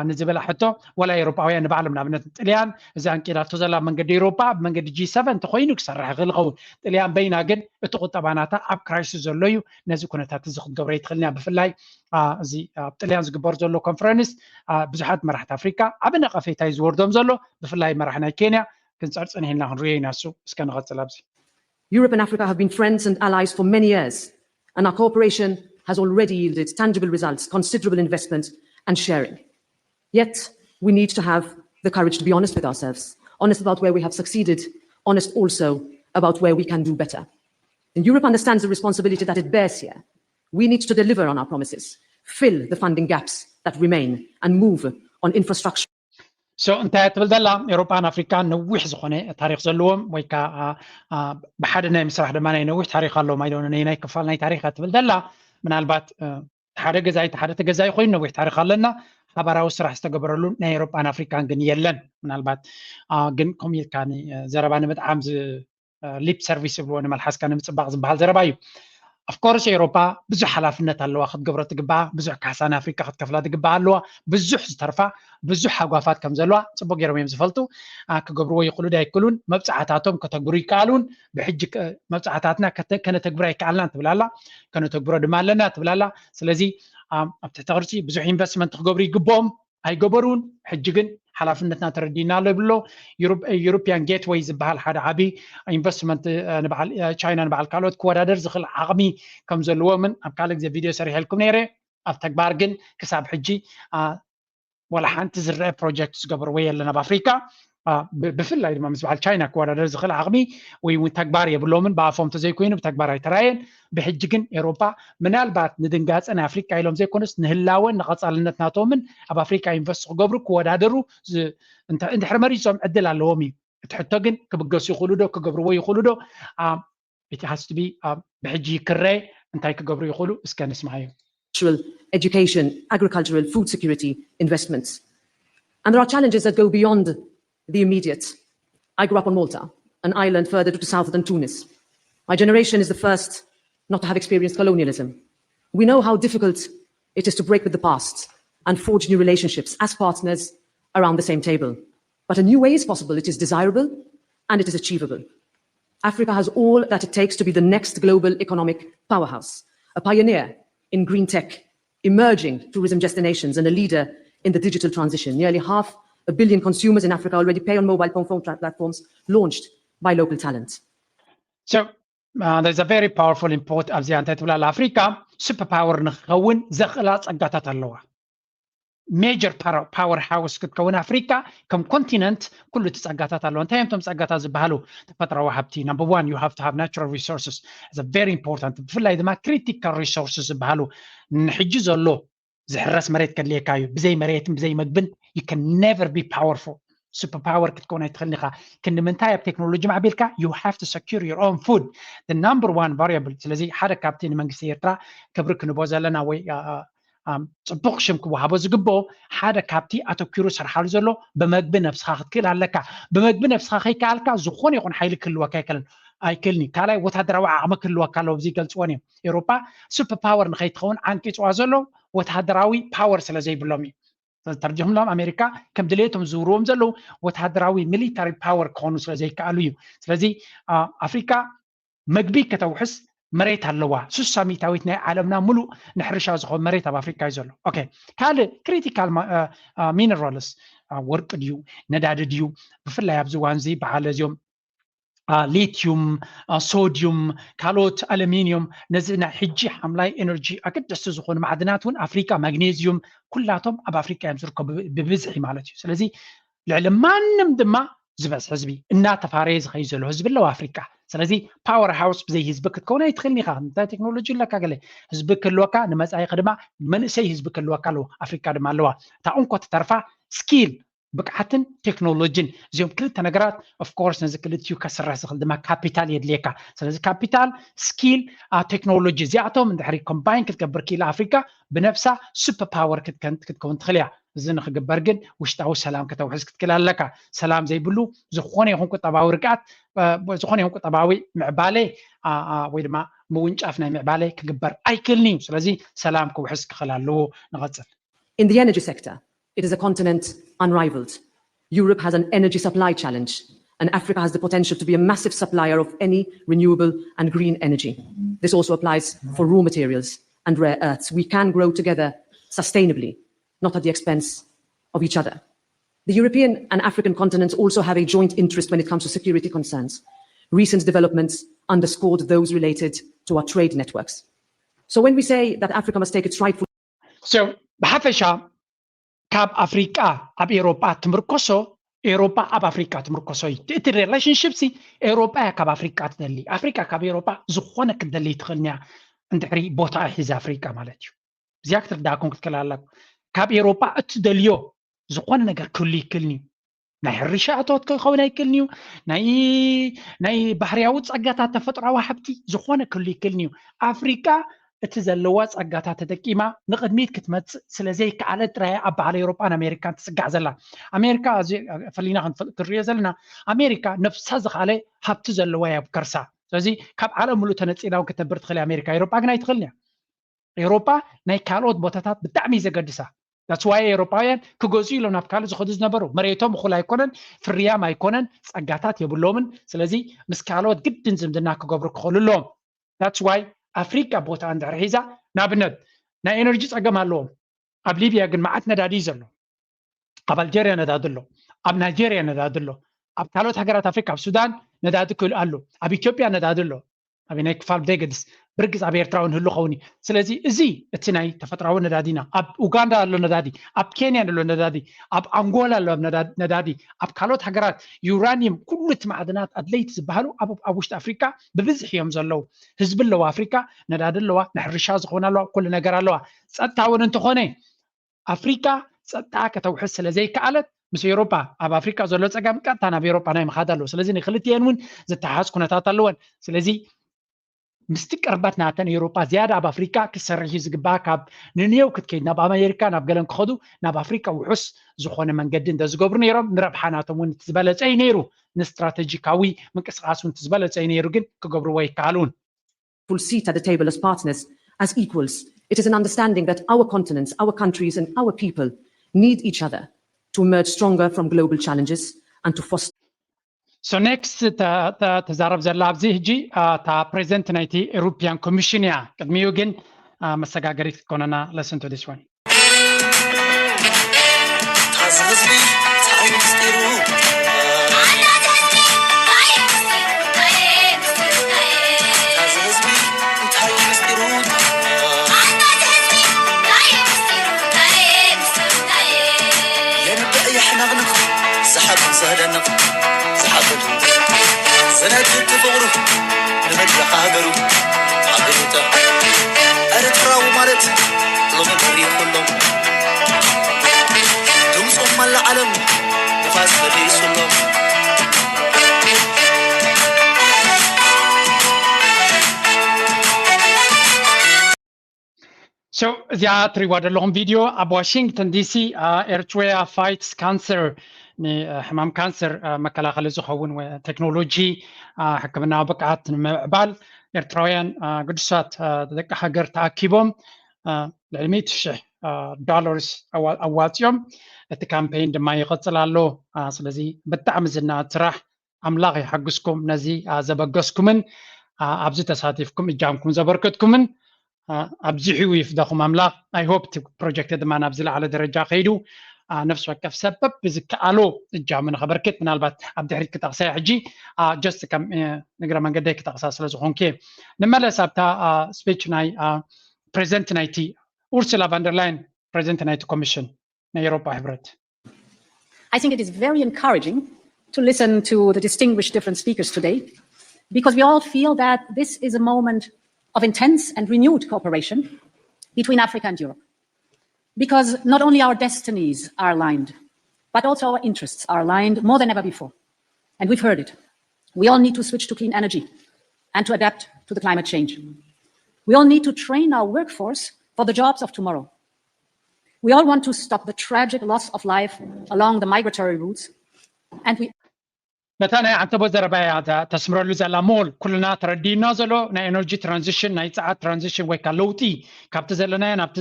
ንዝበላ ሕቶ፣ ወላ ኤሮፓውያን ንባዕሎም ንኣብነት ጥልያን እዚ ኣንቂዳቶ ዘላ መንገዲ ኤሮፓ ብመንገዲ ጂ ሰቨን እንተኮይኑ ክሰርሕ ይኽእል ይኸውን። ጥልያን በይና ግን እቲ ቁጠባ ናታ ኣብ ክራይሲስ ዘሎ እዩ። ነዚ ኩነታት እዚ ክትገብሮ ይትኽእልን እያ። ብፍላይ እዚ ኣብ ጥልያን ዝግበር ዘሎ ኮንፈረንስ ብዙሓት መራሕቲ ኣፍሪካ ዓቢ ነቐፌታ እዩ ዝወርዶም ዘሎ። ብፍላይ መራሕ ናይ ኬንያ ክንፀርፅን ሂልና ክንሪኦ ኢና። እሱ እስከ ንቐፅል ኣብዚ Europe and Africa have been friends and allies for many years, and our cooperation has already yielded tangible results, considerable investment and sharing. Yet, we need to have the courage to be honest with ourselves, honest about where we have succeeded, honest also about where we can do better. And Europe understands the responsibility that it bears here. We need to deliver on our promises, fill the funding gaps that remain, and move on infrastructure. So እንታይ ትብል ዘላ? ኤሮፓን ኣፍሪካን ነዊሕ ዝኾነ ታሪክ ዘለዎም ወይ ከዓ ብሓደ ናይ ምስራሕ ድማ ናይ ነዊሕ ታሪክ ኣለዎም። ኣይዶነ ናይ ክፋል ናይ ታሪክ ትብል ዘላ። ምናልባት ሓደ ገዛይ ሓደ ተገዛይ ኮይኑ ነዊሕ ታሪክ ኣለና። ሓባራዊ ስራሕ ዝተገበረሉ ናይ ኤሮፓን ኣፍሪካን ግን የለን። ምናልባት ግን ከምኡ ኢልካ ዘረባ ንምጥዓም ሊፕ ሰርቪስ ዝብልዎ ንመልሓስካ ንምፅባቕ ዝበሃል ዘረባ እዩ። ኣፍኮርስ ኤሮፓ ብዙሕ ሓላፍነት ኣለዋ ክትገብሮ ትግባኣ፣ ብዙሕ ካሕሳ ንኣፍሪካ ክትከፍላ ትግባኣ ኣለዋ። ብዙሕ ዝተርፋ ብዙሕ ሃጓፋት ከም ዘለዋ ፅቡቅ ገይሮም እዮም ዝፈልጡ። ክገብርዎ ይኽእሉ ዶ ኣይክእሉን፣ መብፃዕታቶም ከተግብሩ ይከኣሉን። ብሕጂ መብፃዕታትና ከነተግብር ኣይከኣልናን ትብል ኣላ፣ ከነተግብሮ ድማ ኣለና ትብል ኣላ። ስለዚ ኣብ ትሕቲ ቅርፂ ብዙሕ ኢንቨስትመንት ክገብሩ ይግብኦም። ኣይገበሩን። ሕጂ ግን ሓላፍነትና ተረዲእና ኣሎ ይብሎ። ዩሮፒያን ጌትወይ ዝበሃል ሓደ ዓቢ ኢንቨስትመንት ቻይና ንበዓል ካልኦት ክወዳደር ዝኽእል ዓቕሚ ከም ዘለዎምን ኣብ ካልእ ግዜ ቪድዮ ሰሪሐልኩም ነይረ። ኣብ ተግባር ግን ክሳብ ሕጂ ዋላ ሓንቲ ዝረአ ፕሮጀክት ዝገበርዎ የለን ኣብ ኣፍሪካ። ብፍላይ ድማ ምስ በዓል ቻይና ክወዳደር ዝኽእል ዓቕሚ ወይ እውን ተግባር የብሎምን። ብኣፎም ተዘይኮይኑ ብተግባር ኣይተራየን። ብሕጂ ግን ኤሮፓ ምናልባት ንድንጋፀ ናይ ኣፍሪካ ኢሎም ዘይኮነስ ንህላወን ንቐፃልነት ናቶምን ኣብ ኣፍሪካ ኢንቨስት ክገብሩ ክወዳደሩ እንድሕር መሪፆም ዕድል ኣለዎም እዩ። እቲ ሕቶ ግን ክብገሱ ይኽእሉ ዶ ክገብርዎ ይኽእሉ ዶ? It has to be ብሕጂ ክረኤ እንታይ ክገብሩ ይኽእሉ እስከ ንስማዓዮ። Education, agricultural, food security, investments. And there are challenges that go beyond the immediate. I grew up on Malta, an island further to the south than Tunis. My generation is the first not to have experienced colonialism. We know how difficult it is to break with the past and forge new relationships as partners around the same table. But a new way is possible, it is desirable, and it is achievable. Africa has all that it takes to be the next global economic powerhouse, a pioneer in green tech, emerging tourism destinations, and a leader in the digital transition. Nearly half a billion consumers in Africa already pay on mobile phone, phone tra- platforms launched by local talent. So uh, there's a very powerful import ኣብዚኣ እንታይ ትብላላ? ኣፍሪካ ሱፐር ፓወር ንክኸውን ዘኽእላ ጸጋታት ኣለዋ። ሜጀር ፓወር ሃውስ ክትከውን ኣፍሪካ ከም ኮንቲነንት ኩሉ እቲ ጸጋታት ኣለዎ። እንታይ እዮም እቶም ጸጋታት ዝበሃሉ? ተፈጥራዊ ሃብቲ number one, you have to have natural resources, very important። ብፍላይ ድማ ክሪቲካል ሪሶርስስ ዝበሃሉ ንሕጂ ዘሎ ዝሕረስ መሬት ከድልየካ እዩ። ብዘይ መሬትን ብዘይ መግብን you can never be powerful። ሱፐር ፓወር ክትከውን ኣይትኽእልን ኢኻ። ክንዲ ምንታይ ኣብ ቴክኖሎጂ ማዕቢልካ? You have to secure your own food, the number one variable። ስለዚ ሓደ ካብቲ ንመንግስቲ ኤርትራ ክብሪ ክንቦ ዘለና ወይ ጽቡቕ ሽም ክወሃቦ ዝግብኦ ሓደ ካብቲ ኣተኪሩ ሰርሓሉ ዘሎ ብመግቢ ነብስኻ ክትክእል ኣለካ። ብመግቢ ነብስኻ ከይከኣልካ ዝኾነ ይኹን ሓይሊ ክህልወካ ኣይክእልን ኣይክእልን እዩ። ካልኣይ ወታደራዊ ዓቕሚ ክህልወካ ኣለዎ። ብዚ ገልፅዎን እዮም። ኤውሮጳ ሱፐር ፓወር ንኸይትኸውን ዓንቂፅዋ ዘሎ ወታደራዊ ፓወር ስለ ዘይብሎም እዩ። ተርጅምሎም ኣሜሪካ ከም ድሌቶም ዝውርዎም ዘለዉ ወታደራዊ ሚሊታሪ ፓወር ክኾኑ ስለ ዘይከኣሉ እዩ። ስለዚ ኣፍሪካ መግቢ ከተውሕስ መሬት ኣለዋ። ስሳ ሚታዊት ናይ ዓለምና ሙሉእ ንሕርሻ ዝኾን መሬት ኣብ ኣፍሪካ እዩ ዘሎ። ካልእ ክሪቲካል ሚነራልስ ወርቂ ድዩ ነዳዲ ድዩ? ብፍላይ ኣብዚ እዋን እዚ በዓል እዚኦም ሊትዩም፣ ሶድዩም፣ ካልኦት ኣሉሚንዩም፣ ነዚ ናይ ሕጂ ሓምላይ ኤነርጂ ኣገደስቲ ዝኾኑ ማዕድናት እውን ኣፍሪካ፣ ማግኔዝዩም፣ ኩላቶም ኣብ ኣፍሪካ እዮም ዝርከቡ ብብዝሒ ማለት እዩ። ስለዚ ልዕሊ ማንም ድማ ዝበዝሒ ህዝቢ እናተፋረየ ዝኸይ ዘሎ ህዝቢ ኣለዎ ኣፍሪካ። ስለዚ ፓወር ሃውስ ብዘይ ህዝቢ ክትከውን ኣይትኽእልን ኢኻ። እንታይ ቴክኖሎጂ ኣለካ ገለ ህዝቢ ክህልወካ ንመፃኢኻ ድማ መንእሰይ ህዝቢ ክህልወካ ኣለዎ። ኣፍሪካ ድማ ኣለዋ። እታ እንኮ ትተርፋ ስኪል ብቅዓትን ቴክኖሎጂን እዚኦም ክልተ ነገራት ኦፍኮርስ ነዚ ክልቲኡ ከስርሕ ዝኽእል ድማ ካፒታል የድልየካ። ስለዚ ካፒታል ስኪል ቴክኖሎጂ እዚኣቶም እንድሕሪ ኮምባይን ክትገብር ክኢላ ኣፍሪካ ብነብሳ ሱፐር ፓወር ክትከውን ትኽእል እያ። እዚ ንክግበር ግን ውሽጣዊ ሰላም ከተውሕስ ክትክእል ኣለካ። ሰላም ዘይብሉ ዝኾነ ይኹን ቁጠባዊ ርግኣት ዝኾነ ይኹን ቁጠባዊ ምዕባለ ወይ ድማ ምውንጫፍ ናይ ምዕባለ ክግበር ኣይክእልን እዩ። ስለዚ ሰላም ክውሕስ ክኽእል ኣለዎ። ንቐፅል። In the energy sector, it is a continent unrivaled. Europe has an energy supply challenge, and Africa has the potential to be a massive supplier of any renewable and green energy. This also applies for raw materials and rare earths. We can grow together sustainably, not at the expense of each other. The European and African continents also have a joint interest when it comes to security concerns. Recent developments underscored those related to our trade networks. So when we say that Africa must take its rightful ብሓፈሻ ካብ ኣፍሪቃ ኣብ ኤሮጳ ትምርኮሶ ኤሮጳ ኣብ ኣፍሪቃ ትምርኮሶ እዩ። እቲ ሪሌሽንሽፕ ሲ ኤሮጳ እያ ካብ ኣፍሪቃ ትደሊ። ኣፍሪቃ ካብ ኤሮጳ ዝኾነ ክትደሊ ትኽእል እያ እንድሕሪ ቦታ ሒዛ ኣፍሪቃ ማለት እዩ። እዚኣ ክትርዳእኩም ክትክእል ኣለኩም። ካብ ኤሮጳ እትደልዮ ዝኾነ ነገር ክህሉ ይክእልን እዩ። ናይ ሕርሻ እቶት ክኸውን ኣይክእልን እዩ። ናይ ናይ ባህርያዊ ጸጋታት ተፈጥሮዊ ሃብቲ ዝኾነ ክህሉ ይክእልን እዩ። ኣፍሪቃ እቲ ዘለዋ ጸጋታት ተጠቂማ ንቕድሚት ክትመጽእ ስለ ዘይከኣለት ጥራይ ኣብ ባህሊ ኤውሮጳን ኣሜሪካን ትጽጋዕ ዘላ። ኣሜሪካ ፈሊና ክንሪኦ ዘለና ኣሜሪካ ነብሳ ዝኻለ ሃብቲ ዘለዋ እያ ኣብ ከርሳ። ስለዚ ካብ ዓለም ሙሉእ ተነጺላ እውን ክትነብር ትኽእል ኣሜሪካ። ኤውሮጳ ግን ኣይትኽእልን እያ። ኤውሮጳ ናይ ካልኦት ቦታታት ብጣዕሚ እዩ ዘገድሳ። That's why ኤውሮጳውያን ክገዝኡ ኢሎም ናብ ካልእ ዝኸዱ ዝነበሩ። መሬቶም እኹል ኣይኮነን፣ ፍርያም ኣይኮነን፣ ጸጋታት የብሎምን። ስለዚ ምስ ካልኦት ግድን ዝምድና ክገብሩ ክኽእሉ ኣለዎም። That's why ኣፍሪቃ ቦታ እንድሕር ሒዛ ንኣብነት ናይ ኤነርጂ ጸገም ኣለዎም። ኣብ ሊብያ ግን መዓት ነዳዲ እዩ ዘሎ። ኣብ ኣልጀርያ ነዳዲ ኣሎ፣ ኣብ ናይጀርያ ነዳዲ ኣሎ፣ ኣብ ካልኦት ሃገራት ኣፍሪቃ ኣብ ሱዳን ነዳዲ ክህሉ ኣሎ፣ ኣብ ኢትዮጵያ ነዳዲ ኣሎ። ኣበይ ናይ ክፋል ብደይ ገድስ ብርግጽ ኣብ ኤርትራ እውን ህሉ ኸውን እዩ። ስለዚ እዚ እቲ ናይ ተፈጥራዊ ነዳዲና ኣብ ኡጋንዳ ኣሎ ነዳዲ፣ ኣብ ኬንያ ኣሎ ነዳዲ፣ ኣብ ኣንጎላ ኣሎ ነዳዲ፣ ኣብ ካልኦት ሃገራት ዩራኒየም ኩሉ እቲ ማዕድናት ኣድለይቲ ዝበሃሉ ኣብ ውሽጢ ኣፍሪቃ ብብዝሒ እዮም ዘለዉ። ህዝቢ ኣለዋ ኣፍሪቃ፣ ነዳዲ ኣለዋ፣ ንሕርሻ ዝኾነ ኣለዋ፣ ኩሉ ነገር ኣለዋ። ጸጥታ እውን እንተኾነ ኣፍሪካ ፀጥታ ከተውሕስ ስለ ዘይከኣለት ምስ ኤውሮጳ ኣብ ኣፍሪካ ዘሎ ፀገም ቀጥታ ናብ ኤውሮጳ ናይ ምኻድ ኣለዎ። ስለዚ ንክልቲኤን እውን ዝተሓዝ ኩነታት ኣለወን። ስለዚ ምስቲ ቅርበት ናተን ኤውሮጳ ዝያዳ ኣብ ኣፍሪካ ክትሰርሕ እዩ ዝግባኣ። ካብ ንኒዮው ክትከይድ ናብ ኣሜሪካ ናብ ገለን ክኸዱ ናብ ኣፍሪካ ውሑስ ዝኾነ መንገዲ እንተዝገብሩ ነይሮም ንረብሓ ናቶም እውን እቲ ዝበለፀ እዩ ነይሩ። ንስትራቴጂካዊ ምንቅስቃስ እውን እቲ ዝበለፀ እዩ ነይሩ። ግን ክገብርዎ ኣይከኣሉን። Seat at the table as partners, as equals. It is an understanding that our continents, our countries, and our people need each other to emerge stronger from global challenges and to foster. So next ተዛረብ ዘላ ኣብዚ ሕጂ እታ ፕሬዚደንት ናይቲ ኤሮፒያን ኮሚሽን እያ። ቅድሚኡ ግን መሰጋገሪት ክትኮነና። Listen to this one. ዝሓብን ዘደንቕ ዝሓብን ዘነድድ ፍቕሩ ንመድረኽ ሃገሩ ኣገሊጠ። ኤርትራዊ ማለት ሎሚ በሪኹሎም ድምፆም መላ ዓለም ንፋስ መሊሱሎም። So እዚኣ ትሪዋ ዘለኹም ቪድዮ ኣብ ዋሽንግተን ዲሲ ኤርትሪያ ፋይትስ ካንሰር፣ ንሕማም ካንሰር መከላኸሊ ዝኸውን ቴክኖሎጂ፣ ሕክምናዊ ብቅዓት ንምዕባል ኤርትራውያን ግዱሳት ደቂ ሃገር ተኣኪቦም ልዕሊ ሚእቲ ሽሕ ዶላርስ ኣዋፅዮም። እቲ ካምፔይን ድማ ይቐፅል ኣሎ። ስለዚ ብጣዕሚ ዝናኣድ ስራሕ፣ ኣምላኽ ይሓግዝኩም። ነዚ ዘበገስኩምን ኣብዚ ተሳቲፍኩም እጃምኩም ዘበርከትኩምን ኣብዚሑ ይፍደኹም ኣምላኽ። I hope እቲ ፕሮጀክት ድማ ናብ ዝለዓለ ደረጃ ከይዱ ነፍሲ ወከፍ ሰብ በብዝከኣሎ እጃሙ ንኸበርክት፣ ምናልባት ኣብ ድሕሪት ክጠቕሳ ሕጂ just ከም ንግረ መንገደይ ክጠቕሳ ስለ ዝኾንኩ። ንመለስ ኣብታ ስፒች ናይ ፕሬዚደንት ናይቲ ኡርሱላ ቫንደርላይን፣ ፕሬዚደንት ናይቲ ኮሚሽን ናይ ኤውሮፓ ሕብረት። I think it is very encouraging to listen to the distinguished different speakers today, because we all feel that this is a moment of intense and renewed cooperation between Africa and Europe. Because not only our destinies are aligned, but also our interests are aligned more than ever before. And we've heard it. We all need to switch to clean energy and to adapt to the climate change. We all need to train our workforce for the jobs of tomorrow. We all want to stop the tragic loss of life along the migratory routes. And we ነታ ናይ ዓንተቦ ዘረባ እያ ተስምረሉ ዘላ። ሞል ኩልና ተረዲና ዘሎ ናይ ኤነርጂ ትራንዚሽን፣ ናይ ፀዓት ትራንዚሽን ወይ ከዓ ለውጢ ካብቲ ዘለናዮ ናብቲ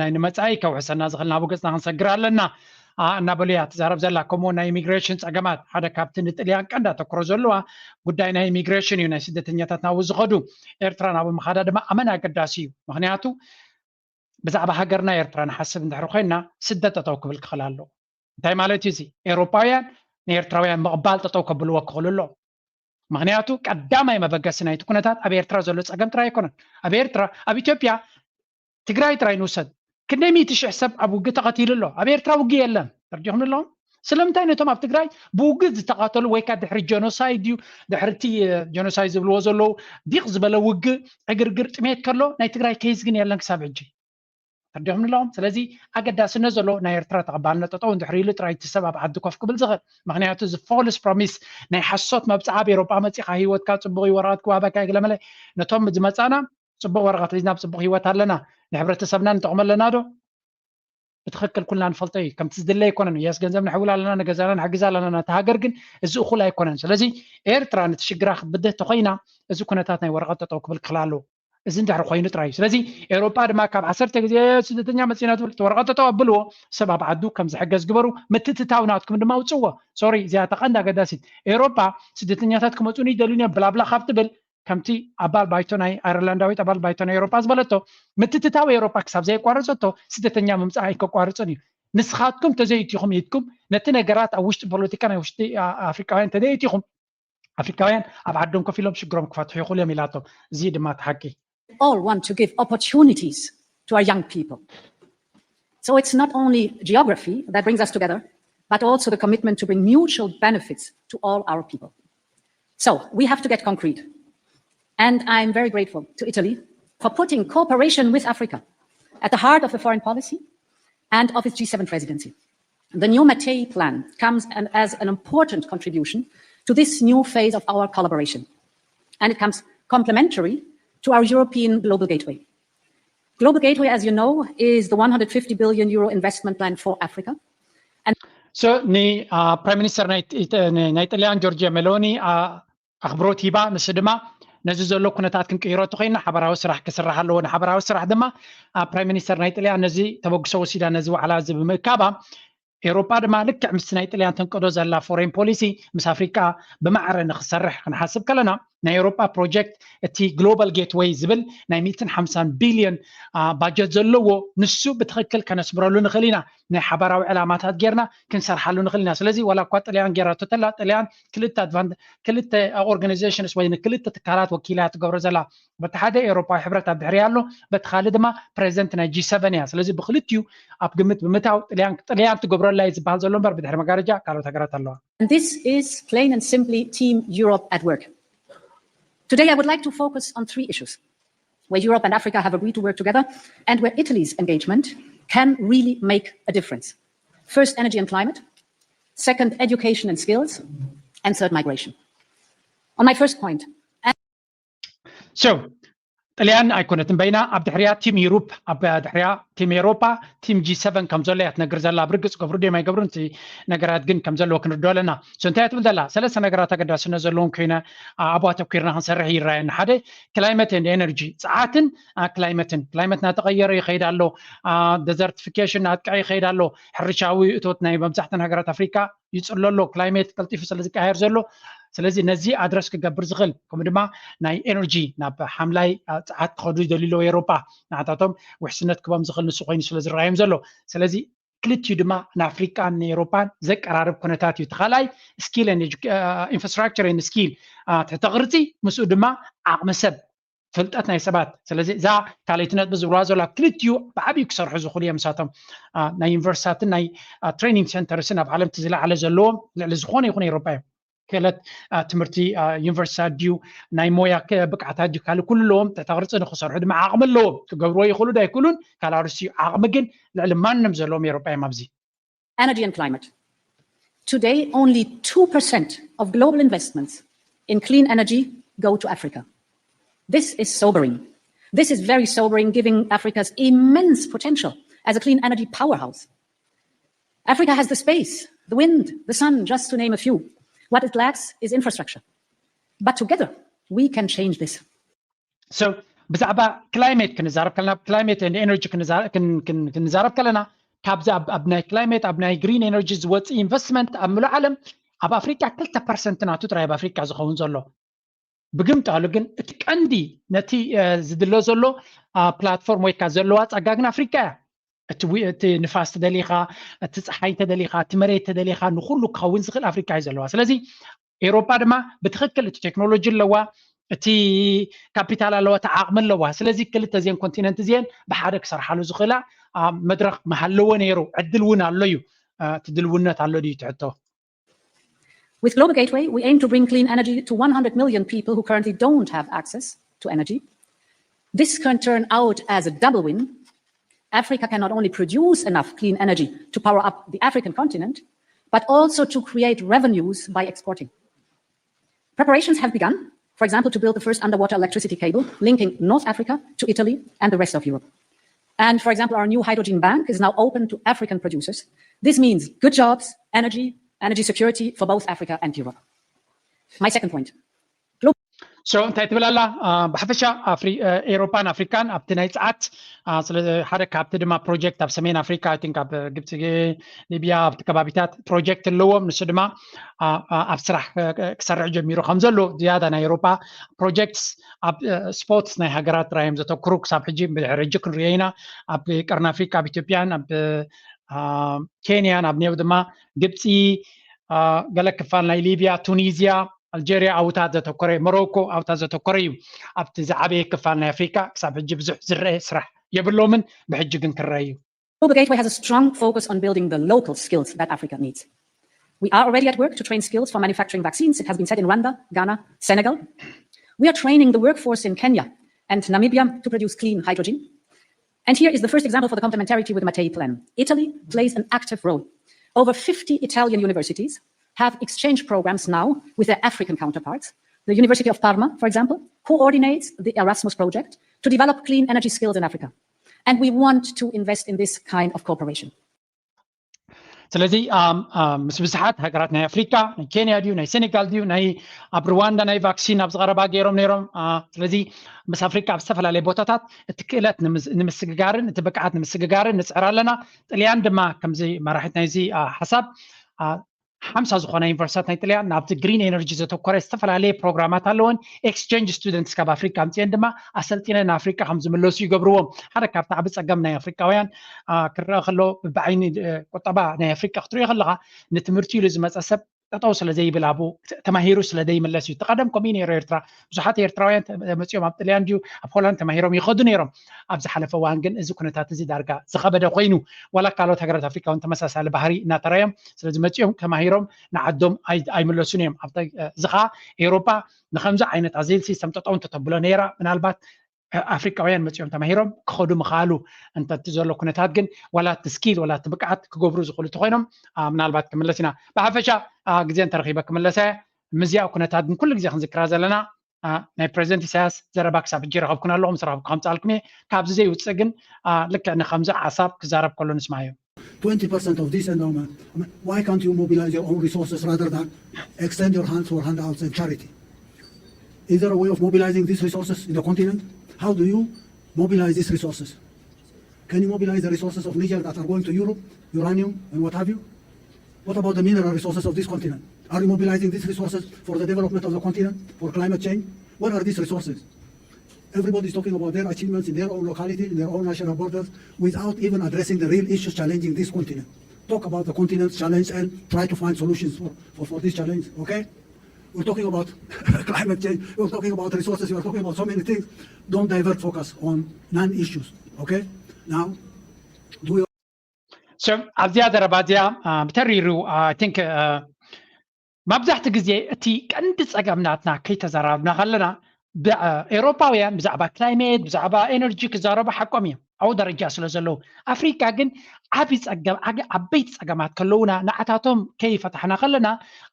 ናይ ንመፃኢ ከውሕሰና ዝኽእል ናብኡ ገፅና ክንሰግር ኣለና እናበሉ እያ ትዛረብ ዘላ። ከምኡ ናይ ኢሚግሬሽን ፀገማት ሓደ ካብቲ ንጥልያን ቀንዲ ኣተኩሮ ዘለዋ ጉዳይ ናይ ኢሚግሬሽን እዩ። ናይ ስደተኛታት ናብኡ ዝኸዱ፣ ኤርትራ ናብኡ ምኻዳ ድማ ኣመና ኣገዳሲ እዩ። ምክንያቱ ብዛዕባ ሃገርና ኤርትራ ንሓስብ እንድሕር ኮይና ስደት ጠጠው ክብል ክኽእል ኣለዎ። እንታይ ማለት እዩ እዚ? ኤውሮፓውያን ንኤርትራውያን ምቕባል ጠጠው ከብልዎ ክኽእሉ ኣለዎም። ምክንያቱ ቀዳማይ መበገሲ ናይቲ ኩነታት ኣብ ኤርትራ ዘሎ ፀገም ጥራይ ኣይኮነን። ኣብ ኤርትራ፣ ኣብ ኢትዮጵያ ትግራይ ጥራይ ንውሰድ፣ ክንደይ ሚእቲ ሽሕ ሰብ ኣብ ውግእ ተቐቲሉ ኣሎ። ኣብ ኤርትራ ውግእ የለን። ተረዲኹም ኣለኹም? ስለምንታይ ነቶም ኣብ ትግራይ ብውግእ ዝተቐተሉ ወይ ከዓ ድሕሪ ጀኖሳይድ እዩ፣ ድሕሪ እቲ ጀኖሳይድ ዝብልዎ ዘለዉ ዲቕ ዝበለ ውግእ ዕግርግር ጥሜት ከሎ ናይ ትግራይ ኬዝ ግን የለን ክሳብ ሕጂ። ተረዲኹም ኣለኹም? ስለዚ ኣገዳስነት ዘሎ ናይ ኤርትራ ተቐባልነት ጠጠው እንድሕር ኢሉ ጥራይ እቲ ሰብ ኣብ ዓዲ ኮፍ ክብል ዝኽእል። ምክንያቱ እዚ ፎልስ ፕሮሚስ ናይ ሓሶት መብፅዓ ኣብ ኤሮጳ መፂኻ ህይወትካ ፅቡቕ እዩ፣ ወረቐት ክዋበካ ይግለመለ ነቶም ዝመፃና ፅቡቕ ወረቐት ሒዝና ኣብ ፅቡቕ ህይወት ኣለና፣ ንሕብረተሰብና ንጠቕሞ ኣለና ዶ? ብትኽክል ኩልና ንፈልጦ እዩ። ከምቲ ዝድለ ኣይኮነን። የስ ገንዘብ ንሕውል ኣለና፣ ንገዛና ንሕግዝ ኣለና፣ ነቲ ሃገር ግን እዚ እኹል ኣይኮነን። ስለዚ ኤርትራ ነቲ ሽግራ ክትብድህ ተኾይና እዚ ኩነታት ናይ ወረቐት ጠጠው ክብል ክኽእል ኣለዎ። እዚ እንድሕር ኮይኑ ጥራይ እዩ። ስለዚ ኤውሮጳ ድማ ካብ ዓሰርተ ግዜ ስደተኛ መፂና ትብል፣ እቲ ወረቐት ጠጠው ኣብልዎ፣ ሰብ ኣብ ዓዱ ከም ዝሕገዝ ግበሩ፣ ምትእትታው ናትኩም ድማ ውፅዎ። ሶሪ፣ እዚኣ እታ ቀንዲ ኣገዳሲት። ኤውሮጳ ስደተኛታት ክመፁኒ ይደልዩን እዮም ብላብላ ካብ ትብል፣ ከምቲ ኣባል ባይቶ ናይ ኣየርላንዳዊት ኣባል ባይቶ ናይ ኤውሮጳ ዝበለቶ፣ ምትእትታው ኤውሮጳ ክሳብ ዘየቋረፀቶ ስደተኛ ምምፃእ ኣይከቋርፅን እዩ። ንስኻትኩም ተዘይእቲኹም ኢድኩም ነቲ ነገራት ኣብ ውሽጢ ፖለቲካ ናይ ውሽጢ ኣፍሪቃውያን ተዘይእቲኹም ኣፍሪካውያን ኣብ ዓዶም ኮፍ ኢሎም ሽግሮም ክፈትሑ ይኽእሉ እዮም ኢላቶም። እዚ ድማ እቲ ሓቂ። All want to give opportunities to our young people. So it's not only geography that brings us together, but also the commitment to bring mutual benefits to all our people. So we have to get concrete. And I'm very grateful to Italy for putting cooperation with Africa at the heart of the foreign policy and of its G seven presidency. The new Mattei plan comes an, as an important contribution to this new phase of our collaboration. And it comes complementary to our European Global Gateway. Global Gateway, as you know, is the one hundred fifty billion euro investment plan for Africa. So ንፕራይም ሚኒስተር ናይ ጥልያን ጆርጂያ ሜሎኒ ኣኽብሮት ሂባ፣ ንሱ ድማ ነዚ ዘሎ ኩነታት ክንቅይሮ ተኮይና ሓበራዊ ስራሕ ክስራሕ ኣለዎ። ንሓበራዊ ስራሕ ድማ ፕራይም ሚኒስተር ናይ ጥልያን ነዚ ተበግሶ ወሲዳ ነዚ ዋዕላ እዚ ብምእካባ ኤውሮጳ ድማ ልክዕ ምስቲ ናይ ጥልያን ተንቅዶ ዘላ ፎሬን ፖሊሲ ምስ ኣፍሪቃ ብማዕረ ንክሰርሕ ክንሓስብ ከለና ናይ ኤውሮጳ ፕሮጀክት እቲ ግሎባል ጌትወይ ዝብል ናይ ሚእትን ሓምሳን ቢልዮን ባጀት ዘለዎ ንሱ ብትኽክል ከነስምረሉ ንኽእል ኢና። ናይ ሓባራዊ ዕላማታት ጌርና ክንሰርሓሉ ንኽእል ኢና። ስለዚ ዋላ እኳ ጥልያን ጌራቶ ተላ ጥልያን ክልተ ክልተ ኦርጋናይዜሽንስ ወይ ንክልተ ትካላት ወኪላ ትገብሮ ዘላ በቲ ሓደ ኤውሮፓዊ ሕብረት ኣብ ድሕሪ ኣሎ፣ በቲ ካልእ ድማ ፕሬዚደንት ናይ ጂ ሰቨን እያ። ስለዚ ብክልቲኡ ኣብ ግምት ብምታው ጥልያን ጥልያን ትገብረላ እዩ ዝበሃል ዘሎ እምበር ብድሕሪ መጋረጃ ካልኦት ሃገራት ኣለዋ። And this is plain and simply Team Europe at work. Today I would like to focus on three issues where Europe and Africa have agreed to work together and where Italy's engagement can really make a difference. First, energy and climate. Second, education and skills. And third, migration. On my first point, So ጥልያን ኣይኮነትን በይና ኣብ ድሕሪያ ቲም ዩሩፕ ኣብ ድሕሪያ ቲም ኤሮፓ ቲም ጂ7 ከም ዘሎ እያ ትነግር ዘላ። ብርግፅ ገብሩ ድዮም ኣይገብሩን እቲ ነገራት ግን ከም ዘለዎ ክንርድኦ ኣለና። So እንታይ ትብል ዘላ? ሰለስተ ነገራት ኣገዳስነት ዘለዎም ኮይነ ኣብኡ ኣተኪርና ክንሰርሕ ይረኣየና። ሓደ climate and energy፣ ፀዓትን ክላይመትን። ክላይመት እናተቐየረ ይኸይድ ኣሎ። ደዘርቲፊኬሽን ኣጥቅዐ ይኸይድ ኣሎ። ሕርሻዊ እቶት ናይ መብዛሕተን ሃገራት ኣፍሪካ ይፅሎ ኣሎ። ክላይሜት ቀልጢፉ ስለ ዝቀያየር ዘሎ ስለዚ ነዚ ኣድረስ ክገብር ዝኽእል ከምኡ ድማ ናይ ኤነርጂ ናብ ሓምላይ ፀዓት ክኸዱ ይደልዩ ኣለዉ ኤሮጳ። ንዓታቶም ውሕስነት ክቦም ዝኽእል ንሱ ኮይኑ ስለ ዝረኣዮም ዘሎ። ስለዚ ክልቲኡ ድማ ንኣፍሪቃን ንኤሮጳን ዘቀራርብ ኩነታት እዩ። እቲ ካልኣይ ስኪል ኢንፍራስትራክቸር ስኪል ትሕተ ቅርፂ ምስኡ ድማ ዓቕሚ ሰብ ፍልጠት ናይ ሰባት። ስለዚ እዛ ካልኣይቲ ነጥቢ ዝብልዋ ዘሎ ክልቲኡ ብዓብዩ ክሰርሑ ዝኽእሉ እዮም። ንሳቶም ናይ ዩኒቨርሲታትን ናይ ትሬኒንግ ሴንተርስን ኣብ ዓለም እቲ ዝለዓለ ዘለዎም ልዕሊ ዝኾነ ይኹን ኤሮፓ እዮም። ክእለት ትምህርቲ ዩኒቨርሲታት ድዩ ናይ ሞያ ብቅዓታት ድዩ ካልእ ኩሉ ኣለዎም። ትሕተ ቅርፂ ንክሰርሑ ድማ ዓቕሚ ኣለዎም። ክገብርዎ ይኽእሉ ዶ ኣይክእሉን ካልእ ኣርእስቲ እዩ። ዓቕሚ ግን ልዕሊ ማንም ዘለዎም ኤሮፓ እዮም ኣብዚ። Energy and climate. Today, only two percent of global investments in clean energy go to Africa. This is sobering. This is very sobering, given Africa's immense potential as a clean energy powerhouse. Africa has the space, the wind, the sun, just to name a few. What it lacks is infrastructure. But together, we can change this. ብዛዕባ ክላይሜት ክንዛረብ ከለና፣ ክላይሜት ኤንድ ኤነርጂ ክንዛረብ ከለና፣ ካብዚ ኣብ ናይ ክላይሜት ኣብ ናይ ግሪን ኤነርጂ ዝወፅእ ኢንቨስትመንት ኣብ ምሉእ ዓለም ኣብ ኣፍሪካ ክልተ ፐርሰንት ናቱ ጥራይ ኣብ ኣፍሪካ ዝኸውን ዘሎ። ብግምጣሉ ግን እቲ ቀንዲ ነቲ ዝድሎ ዘሎ ፕላትፎርም ወይ ከዓ ዘለዋ ፀጋ ግን ኣፍሪካ እያ። እቲ ንፋስ ተደሊኻ፣ እቲ ፀሓይ ተደሊኻ፣ እቲ መሬት ተደሊኻ ንኩሉ ክኸውን ዝኽእል ኣፍሪካ እዩ ዘለዋ። ስለዚ ኤሮፓ ድማ ብትኽክል እቲ ቴክኖሎጂ ኣለዋ፣ እቲ ካፒታል ኣለዋ፣ እቲ ዓቕሚ ኣለዋ። ስለዚ ክልተ እዚአን ኮንቲነንት እዚአን ብሓደ ክሰርሓሉ ዝኽእላ መድረኽ ምሃለዎ ነይሩ። ዕድል እውን ኣሎ እዩ። እቲ ድልውነት ኣሎ ድዩ ትሕቶ? With Global Gateway, we aim to bring clean energy to one hundred million people who currently don't have access to energy. This can turn out as a double win. Africa can not only produce enough clean energy to power up the African continent, but also to create revenues by exporting. Preparations have begun, for example, to build the first underwater electricity cable linking North Africa to Italy and the rest of Europe. And for example, our new hydrogen bank is now open to African producers. This means good jobs, energy, energy security for both Africa and Europe. My second point. So እንታይ ትብል ኣላ? ብሓፈሻ ኤሮፓን ኣፍሪካን ኣብቲ ናይ ፀዓት ሓደ ካብቲ ድማ ፕሮጀክት ኣብ ሰሜን ኣፍሪካ ቲንክ ኣብ ግብፂ፣ ሊብያ ኣብቲ ከባቢታት ፕሮጀክት ኣለዎም። ንሱ ድማ ኣብ ስራሕ ክሰርሕ ጀሚሩ ከም ዘሎ ዝያዳ ናይ ኤሮፓ ፕሮጀክትስ ኣብ ስፖትስ ናይ ሃገራት ጥራይ እዮም ዘተኩሩ። ክሳብ ሕጂ ብድሕሪ ሕጂ ክንሪኦ ኢና። ኣብ ቀርኒ ኣፍሪካ ኣብ ኢትዮጵያን ኣብ ኬንያን ኣብ ኔው ድማ ግብፂ፣ ገለ ክፋል ናይ ሊብያ፣ ቱኒዝያ፣ ኣልጀርያ ኣብታት ዘተኮረ፣ ሞሮኮ ኣብታት ዘተኮረ እዩ። ኣብቲ ዝዓበየ ክፋል ናይ ኣፍሪካ ክሳብ ሕጂ ብዙሕ ዝረአ ስራሕ የብሎምን፣ ብሕጂ ግን ክረአ እዩ። Global Gateway has a strong focus on building the local skills that Africa needs. We are already at work to train skills for manufacturing vaccines. It has been said in Rwanda, Ghana, Senegal. We are training the workforce in Kenya and Namibia to produce clean hydrogen. And here is the first example for the complementarity with the Mattei Plan. Italy plays an active role. Over fifty Italian universities have exchange programs now with their African counterparts. The University of Parma, for example, coordinates the Erasmus project to develop clean energy skills in Africa. And we want to invest in this kind of cooperation. ስለዚ ምስ ብዙሓት ሃገራት ናይ ኣፍሪካ፣ ናይ ኬንያ ድዩ ናይ ሴኔጋል ድዩ ናይ ኣብ ሩዋንዳ ናይ ቫክሲን ኣብ ዝቐረባ ገይሮም ነይሮም። ስለዚ ምስ ኣፍሪካ ኣብ ዝተፈላለየ ቦታታት እቲ ክእለት ንምስግጋርን እቲ ብቅዓት ንምስግጋርን ንፅዕር ኣለና። ጥልያን ድማ ከምዚ መራሒት ናይዚ ሓሳብ ሓምሳ ዝኾና ዩኒቨርሲታት ናይ ጥልያን ናብቲ ግሪን ኤነርጂ ዘተኮረ ዝተፈላለየ ፕሮግራማት ኣለወን። ኤክስቸንጅ ስቱደንትስ ካብ ኣፍሪካ ኣምፅኤን ድማ ኣሰልጢነን ንኣፍሪካ ከም ዝምለሱ ይገብርዎም። ሓደ ካብቲ ዓቢ ፀገም ናይ ኣፍሪካውያን ክረአ ከሎ ብዓይኒ ቁጠባ ናይ ኣፍሪካ ክትሪኦ ከለካ ንትምህርቲ ኢሉ ዝመፀ ሰብ ጠጠው ስለ ዘይብል ኣብኡ ተማሂሩ ስለ ዘይምለስ እዩ። ተቐደም ከምኡ ነይሩ ኤርትራ። ብዙሓት ኤርትራውያን መፂኦም ኣብ ጥልያን ድዩ ኣብ ሆላንድ ተማሂሮም ይኸዱ ነይሮም። ኣብ ዝሓለፈ እዋን ግን እዚ ኩነታት እዚ ዳርጋ ዝኸበደ ኮይኑ ዋላ ካልኦት ሃገራት ኣፍሪካ እውን ተመሳሳሊ ባህሪ እናተራዮም ስለዚ መፂኦም ተማሂሮም ንዓዶም ኣይምለሱን እዮም። እዚ ከዓ ኤሮፓ ንከምዚ ዓይነት ኣዚል ሲስተም ጠጠው እንተተብሎ ነይራ ምናልባት ኣፍሪቃውያን መፂኦም ተማሂሮም ክኸዱ ምኽኣሉ። እንተ እቲ ዘሎ ኩነታት ግን ዋላ እቲ ስኪል ዋላ እቲ ብቅዓት ክገብሩ ዝኽእሉ እንተኮይኖም ምናልባት ክምለስ ኢና። ብሓፈሻ ግዜ እንተረኪበ ክምለሰ። ምዚኣ ኩነታት ግን ኩሉ ግዜ ክንዝክራ ዘለና አ፣ ናይ ፕሬዚደንት ኢሳያስ ዘረባ ክሳብ ሕጂ ረኸብኩን ኣለኹ፣ ምስ ረኸብኩ ከምፅኣልኩም እየ። ካብዚ ዘይውፅእ ግን፣ አ፣ ልክዕ ንከምዚ ሓሳብ ክዛረብ ከሎ ንስማዮ። twenty percent of this endowment. I mean, why can't you mobilize your own resources rather than extend your hands for handouts and charity? Is there a way of mobilizing these resources in the continent? How do you mobilize these resources? Can you mobilize the resources of Niger that are going to Europe, uranium and what have you? What about the mineral resources of this continent? Are you mobilizing these resources for the development of the continent, for climate change? What are these resources? Everybody is talking about their achievements in their own locality, in their own national borders, without even addressing the real issues challenging this continent. Talk about the continent's challenge and try to find solutions for, for, for this challenge, okay? We're talking about climate change, we're talking about resources, we're talking about so many things. Don't divert focus on non-issues, okay? Now, do your So ኣብዚኣ ዘረባ እዚኣ፣ አ፣ ብተሪሩ፣ I think፣ አ፣ መብዛሕቲ ግዜ እቲ ቀንዲ ጸገም ናትና ከይተዘራረብና ከለና፣ ብ-፣ አ፣ ኤውሮፓውያን ብዛዕባ ክላይሜት፣ ብዛዕባ ኤነርጂ ክዛረቡ ሓቆም እዮም፣ ኣብኡ ደረጃ ስለ ዘለዉ። ኣፍሪካ ግን ዓቢ ጸገም፣ ዓቢ-፣ ዓበይቲ ጸገማት ከለዉና፣ ንዓታቶም ከይፈታሕና ከለና፣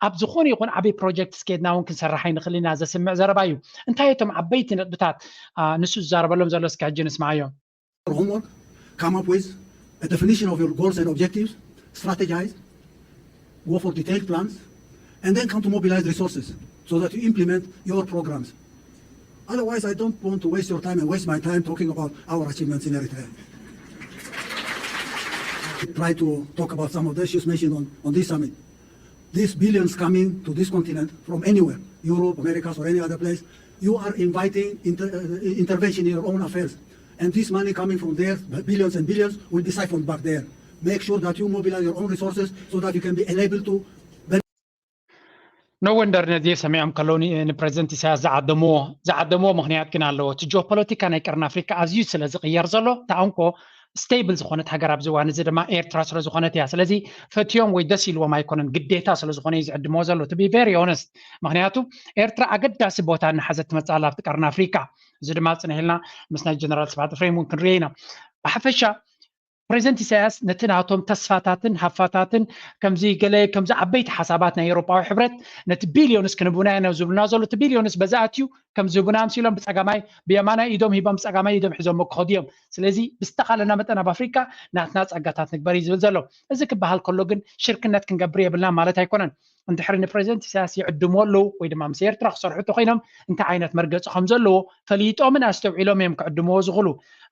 ኣብ ዝኾነ ይኹን ዓቢ ፕሮጀክት ስኬድና እውን ክንሰርሕ ኣይንኽእል ኢና ዘስምዕ ዘረባ እዩ። እንታይ እቶም ዓበይቲ ነጥብታት፣ አ፣ ንሱ ዝዛረበሎም ዘሎ እስከ ሕጂ ንስማዓዮ። Homework, come up with a definition of your goals and objectives, strategize, go for detailed plans, and then come to mobilize resources so that you implement your programs. Otherwise, I don't want to waste your time and waste my time talking about our achievements in Eritrea. Try to talk about some of the issues mentioned on, on this summit. These billions coming to this continent from anywhere, Europe, Americas, or any other place, you are inviting inter- uh, intervention in your own affairs. And this money coming from there, billions and billions, will be siphoned back there. Make sure that you mobilize your own resources so that you can be enabled to No wonder ነዚ ሰሚዖም ከለዉ ን-፣ ንፕሬዚደንት ኢሳያስ ዝዓደምዎ፣ ዝዓደምዎ ምኽንያት ግን ኣለዎ። እቲ ጂኦፖለቲካ ናይ ቀርኒ ኣፍሪካ ኣዝዩ ስለ ዝቕየር ዘሎ፣ እታ እንኮ ስቴብል ዝኾነት ሃገር ኣብዚ እዋን እዚ ድማ ኤርትራ ስለ ዝኾነት እያ። ስለዚ ፈትዮም ወይ ደስ ኢልዎም ኣይኮነን፣ ግዴታ ስለ ዝኾነ እዩ ዝዕድምዎ ዘሎ። To be very honest፣ ምኽንያቱ ኤርትራ ኣገዳሲ ቦታ እናሓዘት ትመጽእ ኣላ ኣብቲ ቀርኒ ኣፍሪካ። እዚ ድማ ጽንሕ ኢልና ምስ ናይ ጀነራል ስብሓት ኤፍሬም እውን ክንሪኦ ኢና። ብሓፈሻ ፕሬዚደንት ኢሳያስ ነቲ ናቶም ተስፋታትን ሃፋታትን ከምዚ ገለ ከምዚ ዓበይቲ ሓሳባት ናይ ኤውሮጳዊ ሕብረት ነቲ ቢልዮንስ ክንቡና ኢና ዝብሉና ዘሎ፣ እቲ ቢልዮንስ በዛ ኣትዩ ከም ዝህቡና ኣምሲሎም ብጸጋማይ ብየማናይ ኢዶም ሂቦም ብጸጋማይ ኢዶም ሒዞሞ ክኸዱ እዮም። ስለዚ ብዝተኻለና መጠን ኣብ ኣፍሪካ ናትና ጸጋታት ንግበር እዩ ዝብል ዘሎ። እዚ ክበሃል ከሎ ግን ሽርክነት ክንገብር የብልና ማለት ኣይኮነን። እንድሕሪ ንፕሬዚደንት ኢሳያስ ይዕድምዎ ኣለዉ ወይ ድማ ምስ ኤርትራ ክሰርሑ እንተኮይኖም እንታይ ዓይነት መርገፂ ከም ዘለዎ ፈሊጦምን ኣስተውዒሎም እዮም ክዕድምዎ ዝኽእሉ።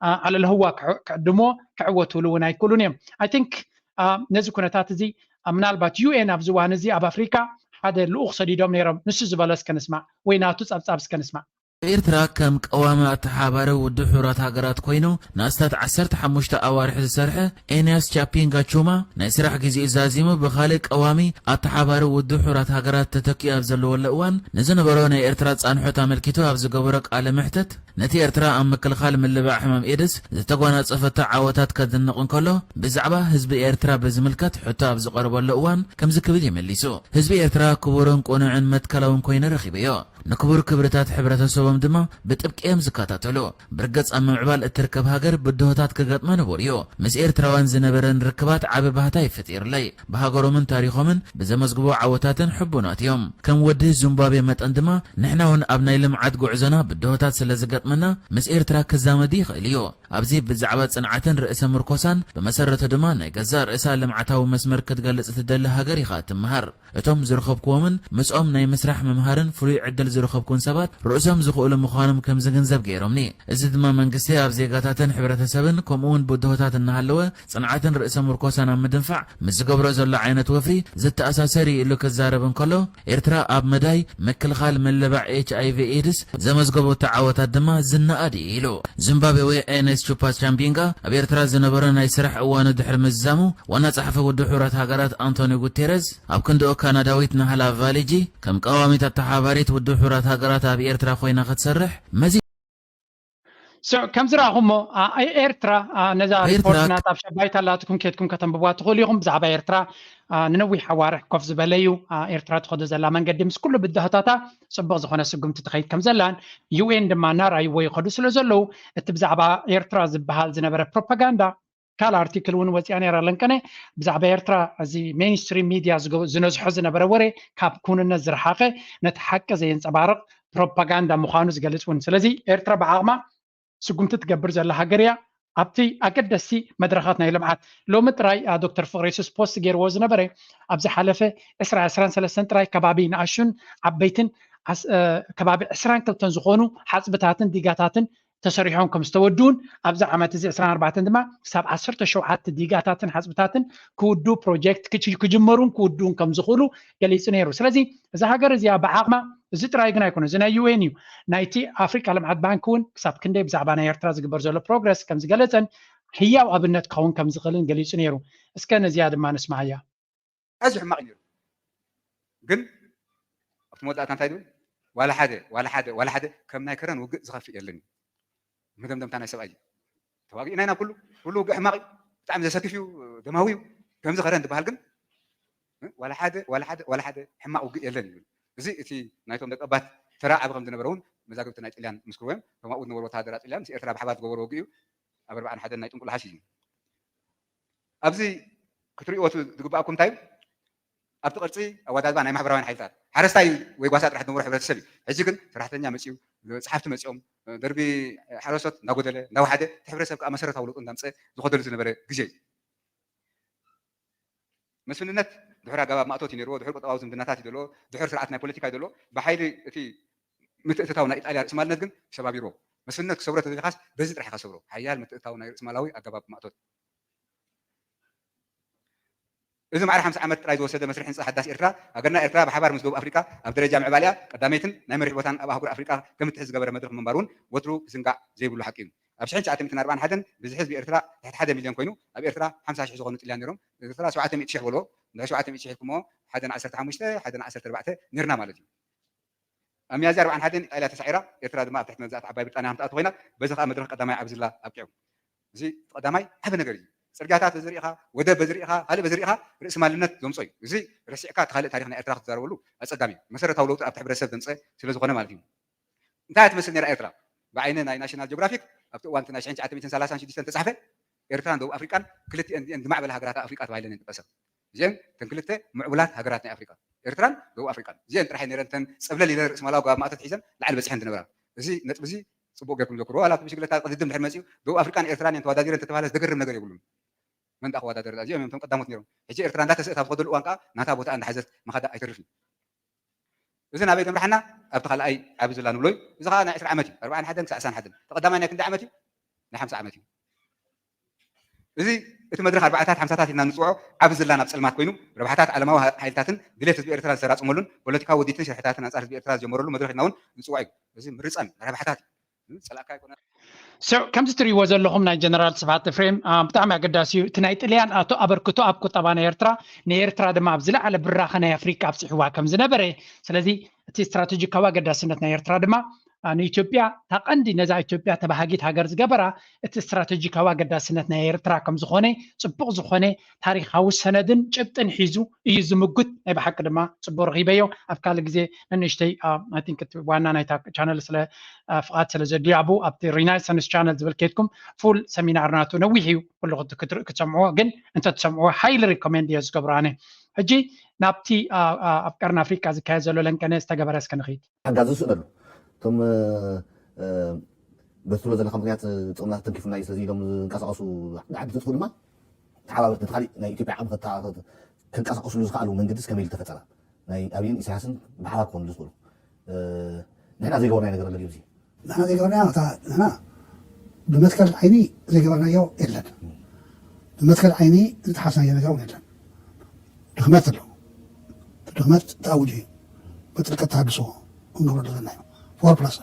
ኣ-፣ ኣለልህዋ ክዕ-፣ ክዕድምዎ ክዕወትሉ እውን ኣይክእሉን እዮም። I think፣ ኣ፣ ነዚ ኩነታት እዚ፣ ኣ፣ ምናልባት ዩ ኤን ኣብዚ እዋን እዚ ኣብ ኣፍሪካ ሓደ ልኡኽ ሰዲዶም ነይሮም። ንሱ ዝበሎ እስከ ንስማዕ ወይ ናቱ ጸብጻብ እስከ ንስማዕ። ኣብ ኤርትራ ከም ቀዋሚ ኣተሓባሪ ውድብ ሕቡራት ሃገራት ኮይኑ ንኣስታት ዓሰርተ ሓሙሽተ ኣዋርሕ ዝሰርሐ ኤንያስ ቻፒንጋ ቹማ ናይ ስራሕ ግዜኡ ዛዚሙ ብኻልእ ቀዋሚ ኣተሓባሪ ውድብ ሕቡራት ሃገራት ተተኪኡ ኣብ ዘለወሉ እዋን ንዝነበሮ ናይ ኤርትራ ጻንሖት ኣመልኪቱ ኣብ ዝገበሮ ቃለ መሕተት ነቲ ኤርትራ ኣብ ምክልኻል ምልባዕ ሕማም ኤድስ ዝተጓናጸፈቶ ዓወታት ከድንቕ እንከሎ ብዛዕባ ህዝቢ ኤርትራ ብዝምልከት ሕቶ ኣብ ዝቐረበሉ እዋን ከምዚ ክብል እዩ መሊሱ። ህዝቢ ኤርትራ ክቡርን ቅኑዕን መትከላውን ኮይኑ ረኺበዮ። ንክቡር ክብርታት ሕብረተሰቦም ድማ ብጥብቂ እዮም ዝከታተሉ። ብርግጽ ኣብ ምምዕባል እትርከብ ሃገር ብድሆታት ክገጥማ ንቡር እዩ። ምስ ኤርትራውያን ዝነበረን ርክባት ዓቢ ባህታ እዩ ፈጢሩለይ። ብሃገሮምን ታሪኾምን ብዘመዝግቦ ዓወታትን ሕቡናት እዮም። ከም ወዲ ዙምባቤ መጠን ድማ ንሕና እውን ኣብ ናይ ልምዓት ጉዕዞና ብድሆታት ስለ ዝገጥመና ምስ ኤርትራ ክዛመድ ይኽእል እዩ። ኣብዚ ብዛዕባ ጽንዓትን ርእሰ ምርኮሳን ብመሰረቱ ድማ ናይ ገዛእ ርእሳ ልምዓታዊ መስመር ክትገልጽ እትደሊ ሃገር ኢኻ እትመሃር። እቶም ዝረኸብክዎምን ምስኦም ናይ ምስራሕ ምምሃርን ፍሉይ ዕድል ዝረኸብኩን ሰባት ርእሶም ዝኽእሉ ምዃኖም ከም ዝግንዘብ ገይሮምኒ። እዚ ድማ መንግስቲ ኣብ ዜጋታትን ሕብረተሰብን ከምኡ እውን ብድሆታት እናሃለወ ጽንዓትን ርእሰ ምርኮሳን ኣብ ምድንፋዕ ምስ ዝገብሮ ዘሎ ዓይነት ወፍሪ ዝተኣሳሰር እዩ ኢሉ ክዛረብ እንከሎ ኤርትራ ኣብ መዳይ ምክልኻል ምልባዕ ኤች ኣይ ቪ ኤድስ ዘመዝገበቶ ዓወታት ድማ ዝነኣድ እዩ ኢሉ። ዚምባብዌ ኤነስ ቹፓ ቻምቢንጋ ኣብ ኤርትራ ዝነበሮ ናይ ስራሕ እዋኑ ድሕሪ ምዝዛሙ ዋና ጸሓፊ ውድብ ሕቡራት ሃገራት ኣንቶኒ ጉቴረዝ ኣብ ክንድኡ ካናዳዊት ናህላ ቫሊጂ ከም ቀዋሚት ኣተሓባሪት ውድብ ሕቡራት ሃገራት ኣብ ኤርትራ ኮይና ክትሰርሕ መዚ So፣ ከም ዝረኣኹሞ፣ ኣ፣ ኤርትራ፣ ኣ፣ ነዛ ኤርትራ ሪፖርት ናታ ኣብ ሻባይት ኣላትኩም ኬድኩም ከተንብብዋ ትኽእሉ ኢኹም። ብዛዕባ ኤርትራ፣ ኣ፣ ንነዊሕ ኣዋርሕ ኮፍ ዝበለ እዩ። ኣ፣ ኤርትራ ትኸዶ ዘላ መንገዲ ምስ ኩሉ ብድሆታታ ጽቡቕ ዝኾነ ስጉምቲ ትኸይድ ከም ዘላን ዩ ኤን ድማ እናረኣይዎ ይኸዱ ስለ ዘለዉ እቲ ብዛዕባ ኤርትራ ዝበሃል ዝነበረ ፕሮፓጋንዳ ካልእ ኣርቲክል እውን ወፂኣ ነይራ ለንቀነ ብዛዕባ ኤርትራ እዚ ሜንስትሪም ሚድያ ዝገ-፣ ዝነዝሖ ዝነበረ ወሬ ካብ ኩንነት ዝረሓቐ ነቲ ሓቂ ዘየንፀባርቕ ፕሮፓጋንዳ ምዃኑ ዝገልጽ እውን። ስለዚ ኤርትራ ብዓቕማ ስጉምቲ ትገብር ዘላ ሃገር እያ። ኣብቲ ኣገደስቲ መድረኻት ናይ ልምዓት ሎሚ ጥራይ ዶክተር ፍቕሬሱስ ፖስት ገይርዎ ዝነበረ፣ ኣብ ዝሓለፈ ዕስራ ዕስራን ሰለስተን ጥራይ ከባቢ ንኣሹን ዓበይትን ከባቢ ዕስራን ክልተን ዝኾኑ ሓፅብታትን ዲጋታትን ተሰሪሖም ከም ዝተወድኡን፣ ኣብዚ ዓመት እዚ ዕስራን ኣርባዕተን ድማ ክሳብ ዓሰርተ ሸውዓተ ዲጋታትን ሓፅብታትን ክውድኡ፣ ፕሮጀክት ክጅመሩን ክውድኡን ከም ዝኽእሉ ገሊፁ ነይሩ። ስለዚ እዛ ሃገር እዚኣ ብዓቕማ፣ እዚ ጥራይ ግን ኣይኮነ፣ እዚ ናይ ዩ ኤን እዩ። ናይቲ ኣፍሪቃ ልምዓት ባንክ እውን ክሳብ ክንደይ ብዛዕባ ናይ ኤርትራ ዝግበር ዘሎ ፕሮግረስ ከም ዝገለጸን ህያው ኣብነት ክኸውን ከም ዝኽእልን ገሊጹ ነይሩ። እስከ ነዚኣ ድማ ንስማዓያ። ኣዝዩ ሕማቕ እዩ ነይሩ። ግን ኣብቲ መወዳእታ እንታይ ድብል? ዋላ ሓደ ዋላ ሓደ ዋላ ሓደ ከም ናይ ከረን ውግእ ዝኸፍእ የለን እዩ። መደምደምታ ናይ ሰብኣይ እዩ። ተዋጊእና ኢና ኩሉ ኩሉ ውግእ ሕማቕ እዩ፣ ብጣዕሚ ዘሰክፍ እዩ፣ ደማዊ እዩ። ከምዚ ከረን ዝበሃል ግን ዋላ ሓደ ዋላ ሓደ ዋላ ሓደ ሕማቕ ውግእ የለን ይብል። እዚ እቲ ናይቶም ደቀባት ተራ ዓቢ ከም ዝነበረ እውን መዛግብቲ ናይ ጥልያን ምስክርዎ እዮም። እቶም ኣብኡ ዝነበሩ ወተሃደራት ጥልያን ምስ ኤርትራ ብሓባር ዝገበሩ ውግእ እዩ። ኣብ ኣርባዓን ሓደን ናይ ጥንቁል ሃሲ እዩ። ኣብዚ ክትሪእዎ ዝግባኣኩም እንታይ እዩ? ኣብቲ ቅርፂ ኣወዳድባ ናይ ማሕበራውያን ሓይልታት ሓረስታይ ወይ ጓሳ ጥራሕ ዝነበሩ ሕብረተሰብ እዩ። ሕጂ ግን ሰራሕተኛ መፅዩ፣ ፀሓፍቲ መፅኦም፣ ደርቢ ሓረስቶት እንዳጎደለ እንዳወሓደ፣ እቲ ሕብረተሰብ ከዓ መሰረታዊ ለውጢ እንዳምፀ ዝኸደሉ ዝነበረ ግዜ እዩ። መስፍንነት ድሑር ኣገባብ ማእቶት እዩ ነይርዎ፣ ድሑር ቁጠባዊ ዝምድናታት እዩ ዘለዎ፣ ድሑር ስርዓት ናይ ፖለቲካ እዩ ዘለዎ። ብሓይሊ እቲ ምትእትታው ናይ ኢጣልያ ርእስማልነት ግን ሰባቢርዎ። መስፍንነት ክሰብሮ ተደሊኻስ በዚ ጥራሕ ኢኻ ሰብሮ፣ ሓያል ምትእትታው ናይ ርእስማላዊ ኣገባብ ማእቶት። እዚ ማዕረ ሓምሳ ዓመት ጥራይ ዝወሰደ መስርሕ ህንጻ ሓዳስ ኤርትራ፣ ሃገርና ኤርትራ ብሓባር ምስ ደቡብ ኣፍሪቃ ኣብ ደረጃ ምዕባሊኣ ቀዳመይትን ናይ መሪሕ ቦታን ኣብ ኣህጉር ኣፍሪቃ ከምትሕዝ ዝገበረ መድረኽ ምንባሩ እውን ወትሩ ክዝንጋዕ ዘይብሉ ሓቂ እዩ። ኣብ ሽሕን ትሽዓተ ሚእትን ኣርባዓን ሓደን ብዝሒ ህዝቢ ኤርትራ ትሕቲ ሓደ ሚልዮን ኮይኑ፣ ኣብ ኤርትራ ሓምሳ ሽሕ ዝኾኑ ጥልያን ነይሮም። ኤርትራ ሸውዓተ ሚእቲ ሽሕ በልዎ፣ እንድሕር ሸውዓተ ሚእቲ ሽሕ ኢልኩሞ፣ ሓደ ን ዓሰርተ ሓሙሽተ፣ ሓደ ን ዓሰርተ ኣርባዕተ ነይርና ማለት እዩ። ኣብ ሚያዝያ ኣርባዓን ሓደን ኢጣልያ ተሳዒራ፣ ኤርትራ ድማ ኣብ ትሕቲ መግዛእቲ ዓባይ ብሪጣንያ ከምትኣቱ ኮይና፣ በዚ ከዓ መድረኽ ቀዳማይ ዓቢ ዝላ ኣብቂዑ። እዚ እቲ ቀዳማይ ዓቢ ነገር እዩ። ጽርግያታት በዚ ርኢኻ፣ ወደብ በዚ ርኢኻ፣ ካልእ በዚ ርኢኻ፣ ርእሲ ማልነት ዘምጾ እዩ። እዚ ረሲዕካ እቲ ካልእ ታሪኽ ናይ ኤርትራ ክትዛረበሉ ኣጸጋሚ እዩ። መሰረታዊ ለውጢ ኣብቲ ሕብረተሰብ ዘምጸ ስለ ዝኾነ ማለት እዩ። እንታይ እያ ትመስል ነይራ ኤርትራ? ብዓይኒ ናይ ናሽናል ጂኦግራፊክ ኣብቲ እዋን እቲ ናይ ሽሕን ትሽዓተ ሚእትን ሰላሳን ሽዱሽተን ተጻሕፈ፣ ኤርትራን ደቡብ ኣፍሪቃን ክልቲኤን እዚኤን ዝማዕበላ ሃገራት ኣፍሪቃ ተባሂለን እየን ዝጥቀሳ። እዚኤን እተን ክልተ ምዕቡላት ሃገራት ናይ ኣፍሪቃ፣ ኤርትራን ደቡብ ኣፍሪቃን። እዚኤን ጥራሕ እየን ነይረን እተን ጸብለል ኢለን ርእሲ ማላዊ ኣገባብ ማእቶት ሒዘን ላዕሊ በጺሐን ዝነበራ። እዚ ነጥቢ እዚ ጽቡቕ ጌርኩም ዘክርዎ። ዋላ ኣብቲ ብሽግለታ ቅድድም ድሕር መጺኡ ደቡብ ኣፍሪቃን ኤርትራን እየን ተወዳዲረን እንተተባህለ ዘገርም ነገር የብሉን። መን ደኣ ክወዳደር? እዚኦም እዮም እቶም ቀዳሞት ነይሮም። ሕጂ ኤርትራ እንዳተስእት ኣብ ዝኸደሉ እዋን ከኣ ናታ ቦታ እንዳሓዘት ምኻዳ ኣይተርፍን። እዚ ናበይ ዘምርሓና? ኣብቲ ካልኣይ ዓቢ ዝላ ንብሎ እዩ። እዚ ከኣ ናይ ዕስራ ዓመት እዩ። ኣርባዓን ሓደን ክሳዕ ስሳን ሓደን። እቲ ቀዳማይ ናይ ክንደይ ዓመት እዩ? ናይ ሓምሳ ዓመት እዩ። እዚ እቲ መድረኽ ኣርባዓታት ሓምሳታት ኢልና ንጽውዖ ዓቢ ዝላ ናብ ጸልማት ኮይኑ፣ ረብሓታት ዓለማዊ ሓይልታትን ድሌት ህዝቢ ኤርትራ ዝተራጽመሉን ፖለቲካዊ ውዲትን ሽርሕታትን ኣንጻር ህዝቢ ኤርትራ ዝጀመረሉ መድረኽ ኢልና እውን ንጽውዖ እዩ። እዚ ምርጻን ረብሓታት እዩ። ጸላእካ ኣይኮነን። So ከምዚ ትርእይዎ ዘለኹም ናይ ጀነራል ስብሓት ኤፍሬም አ፣ ብጣዕሚ ኣገዳሲ እዩ። እቲ ናይ ጥልያን ኣቶ ኣበርክቶ ኣብ ቁጠባ ናይ ኤርትራ፣ ንኤርትራ ድማ ኣብ ዝለዓለ ብራኸ ናይ ኣፍሪቃ ኣብፂሕዋ ከም ዝነበረ፣ ስለዚ እቲ ስትራቴጂካዊ ኣገዳስነት ናይ ኤርትራ ድማ አ፣ ንኢትዮጵያ እታ ቀንዲ ነዛ ኢትዮጵያ ተባሃጊት ሃገር ዝገበራ እቲ ስትራቴጂካዊ ኣገዳስነት ናይ ኤርትራ ከም ዝኾነ፣ ጽቡቕ ዝኾነ ታሪኻዊ ሰነድን ጭብጥን ሒዙ እዩ ዝምጉት። ናይ ብሓቂ ድማ ጽቡቕ ረኺበዮ። ኣብ ካልእ ግዜ ንንእሽተይ I think እቲ ዋና ናይታ ቻነል ስለ አ፣ ፍቓድ ስለ ዘድልዮ ኣብኡ ኣብቲ ሪናይሰንስ ቻነል ዝብል ኬድኩም ፉል ሰሚናር ናቱ ነዊሕ እዩ። ኩሉ ክት- ክትርኢ ክትሰምዕዎ፣ ግን እንተ ትሰምዕዎ highly recommend እየ ዝገብሮ ኣነ። ሕጂ ናብቲ አ፣ አ፣ ኣብ ቀርኒ ኣፍሪቃ ዝካየድ ዘሎ ለንቀነ ዝተገበረ እስከ ንኺድ። ሓጋዚ ዝስእነሉ እቶም እ፣ በቲ ትብሎ ዘለካ ምክንያት ጥቕምና ተንኪፉና እዩ ስለዚ ኢሎም ዝንቀሳቐሱ ዓዲ ተጥፉ ድማ ተሓባበርቲ ነቲ ካሊእ ናይ ኢትዮጵያ ዓቕሚ ከንቀሳቐስሉ ዝኽኣሉ መንገድስ ከመይ ኢሉ ተፈጠረ? ናይ ኣብይን ኢሳያስን ብሓባር ክኾንሉ ዝኽእሉ ንሕና ዘይገበርናዮ ነገር ኣሎ ድዩ? ንሕና ዘይገበርናዮ እታ ንሕና ብመትከል ዓይኒ ዘይገበርናዮ የለን። ብመትከል ዓይኒ ዝጠሓስናዮ ነገር እውን የለን። ድኽመት ኣሎ። ድኽመት ተኣውጁ እዩ። ብጥልቀት ተሃድሶ ክንገብረሉ ዘለና እዩ። ፎር ፕላስ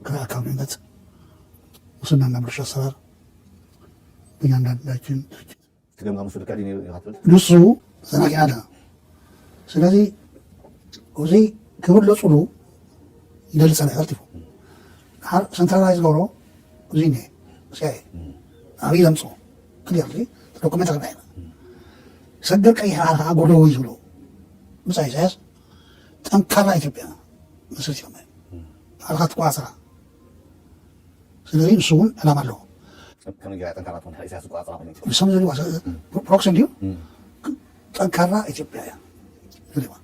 ክልተ ኣካል ንመጽእ ሙስናና ብልሹ ኣሰራር ብእያንዳንዳችን ድርጅት እቲ ገምጋም ንሱ ልክዕ ድዩ ነይሩ ኢኻ ትብል? ንሱ ዘናጊ ኣለ። ስለዚ እዚ ክብለጹሉ ይደሊ ጸኒሑ ቀልጢፉ። ድሓር ሰንትራላይዝ ዝገብሮ እዚ እኒሀ ሲኣይኤ ኣብይ ዘምጽኦ ክሊርሊ ዶኩመንት ረዳኢና ሰገር ቀይሕ በዓል ከዓ ጎደዊ ዝብሎ ብጻይ ኢሳያስ ጠንካራ ኢትዮጵያ መስሪት እዮም ባዕልኻ ትቆጻጸራ። ስለዚ ንሱ እውን ዕላማ ኣለዎ። ከመይ ገይራ ጠንካራ ትኾን? ድሕሪ ኢሳያስ ዝቆጻጸራ ኮይና ኢትዮጵያ። ንሶም ዝደልይዋ ፕሮክሲ እንድዩ። ጠንካራ ኢትዮጵያ እያ ዝደልይዋ።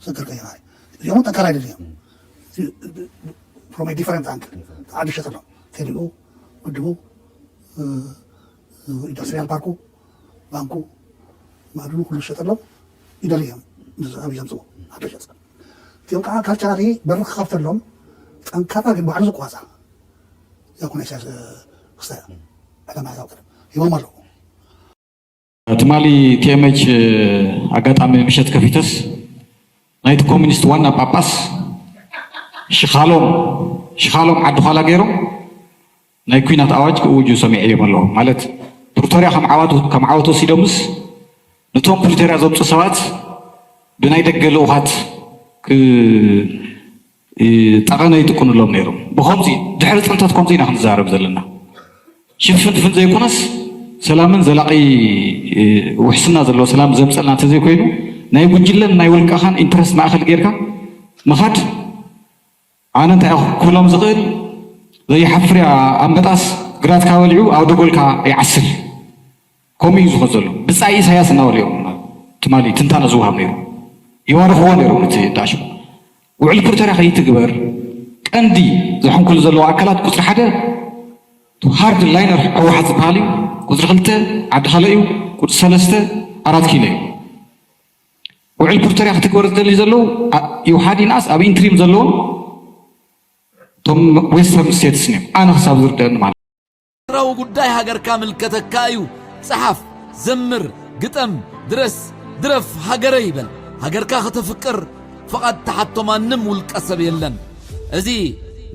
ሰገር ቀይሕ በዓል እዚኦም ጠንካራ ኣይደለዮም። From a different angle ዓዲ ሸጠሎም። ቴሌኡ፣ ውድቡ፣ ኢንዱስትሪያል ፓርኩ፣ ባንኩ፣ ማእድኑ ኩሉ ሸጠሎም። ይደልዮም ኣብዚ ዘምፅዎ ዓዲ ሸጠ። እዚኦም ከዓ ካልቸራሊ በሪ ክኸፍተሎም ጠንካራ ግን ባዕሉ ዝቋፃ ያኩነ ክስታያ ዕላማ ዛውቅር ሂቦም ኣለዉ። ትማሊ ቲኤምኤች ኣጋጣሚ ምሸት ከፊተስ ናይቲ ኮሚኒስት ዋና ጳጳስ ሽኻሎም ሽኻሎም ዓዲ ዃላ ገይሮም ናይ ኩናት ኣዋጅ ክእውጁ ሰሚዐዮም ኣለኹ። ማለት ፕሪቶርያ ከም ዓወት ከም ዓወት ወሲዶምስ ነቶም ፕሪቶርያ ዘምፁ ሰባት ብናይ ደገ ልኡኻት ክ- ጠቐነ ይጥቁንሎም ነይሮም። ብኸምዚ ድሕሪ ፅንተት ከምዚ ኢና ክንዛረብ ዘለና። ሽፍንፍን ዘይኮነስ ሰላምን ዘላቒ ውሕስና ዘለዎ ሰላም ዘምፀልና እንተዘይኮይኑ ናይ ጉጅለን ናይ ውልቀኻን ኢንትረስት ማእኸል ጌርካ ምኻድ ኣነ እንታይ ክብሎም ዝኽእል ዘይሓፍር ኣንበጣስ ግራትካ በሊዑ ኣብ ደጎልካ ይዓስል። ከምኡ እዩ ዝኾን ዘሎ። ብጻይ ኢሳያስ እናበሉ እዮም ትማሊ ትንታነ ዝወሃብ ነይሩ። ይባርኽዎ ነይሮም እቲ እንዳሽሙ። ውዕል ፕሪቶርያ ከይትግበር ቀንዲ ዘሐንኩሉ ዘለዎ ኣካላት ቁፅሪ ሓደ ሃርድ ላይነር ህወሓት ዝበሃል እዩ። ቁፅሪ ክልተ ዓዲ ካልእ እዩ። ቁፅሪ ሰለስተ ኣራት ኪሎ እዩ። ውዕል ፕሪቶርያ ክትግበር ዝደሊ ዘለዉ ይውሓድ ይንኣስ ኣብ ኢንትሪም ዘለዉ እቶም ዌስተርን ስቴትስ እዮም። ኣነ ክሳብ ዝርደአኒ ማለት ኤርትራዊ ጉዳይ ሃገርካ ምልከተካ እዩ። ጸሓፍ፣ ዘምር፣ ግጠም፣ ድረስ፣ ድረፍ ሃገረይ በል። ሃገርካ ከተፍቅር ፍቓድ ትሓቶ ማንም ውልቀ ሰብ የለን። እዚ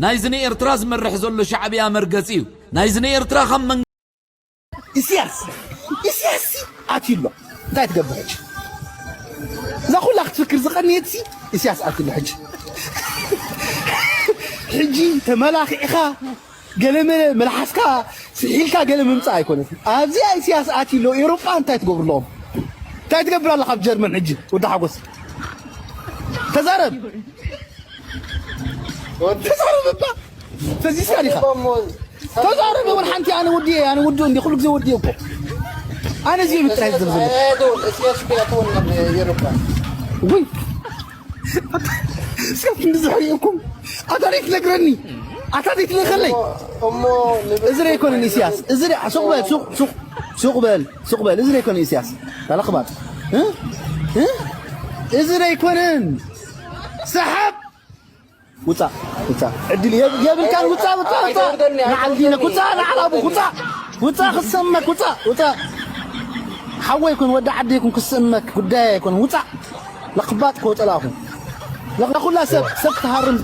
ናይዚ ንኤርትራ ዝመርሕ ዘሎ ሻዕብያ መርገጺ እዩ። ናይዚ ንኤርትራ ካብ መንግስቲ ኢስያስ ኢስያስ ኣትዩ ኣሎ እንታይ ትገብር ሕጂ እዛ ኩላ ክትፍክር ዝቐንየት ኢስያስ ኣትዩ ኣሎ ሕጂ ሕጂ ተመላኺዕኻ ገለመለ መልሓስካ ስሒልካ ገለ ምምፃእ ኣይኮነትን ኣብዚኣ ኢስያስ ኣትዩ ኣሎ ኤሮጳ እንታይ ትገብሩ ኣለኹም እንታይ ትገብር ኣለኻ ኣብ ጀርመን ሕጂ ወዲ ሓጎስ ተዛረብ ተዛረብ እባ ፈዚዝካ ዲኻ ተዛረብ እውን ሓንቲ ኣነ ወዲ ኣነ ወዲ እንዲ ኩሉ ግዜ ወዲ እኮ ኣነ እዚ ምጥራይ ዝብል ወይ እስከፍ እንዲ ዝሕሪእኩም ኣታ ደይ ትነግረኒ ኣታ ደይ ትልእኸለይ እዚ ደይ ኮነን ኢስያስ እዚ ሱቕ በል ሱቕ ሱቕ ሱቕ በል ሱቕ በል እዚ ደይ ኮነን ኢስያስ ታለኽባጥ እዚ ደይ ኮነን ሰሓብ ውፃእ ውፃእ ዕድል የብ- የብልካን ውፃእ ውፃእ ውፃእ ንዓል ዲነክ ውፃእ ንዓል ኣቡክ ውፃእ ውፃእ ክሰመክ ውፃእ ውፃእ ሓወይ ኩን ወዲ ዓዲ ይኩን ክስእመክ ጉዳይ ኣይኮን ውፃእ ለክባጥ ከወፀላኹ ለኩላ ሰብ ሰብ ክትሃርም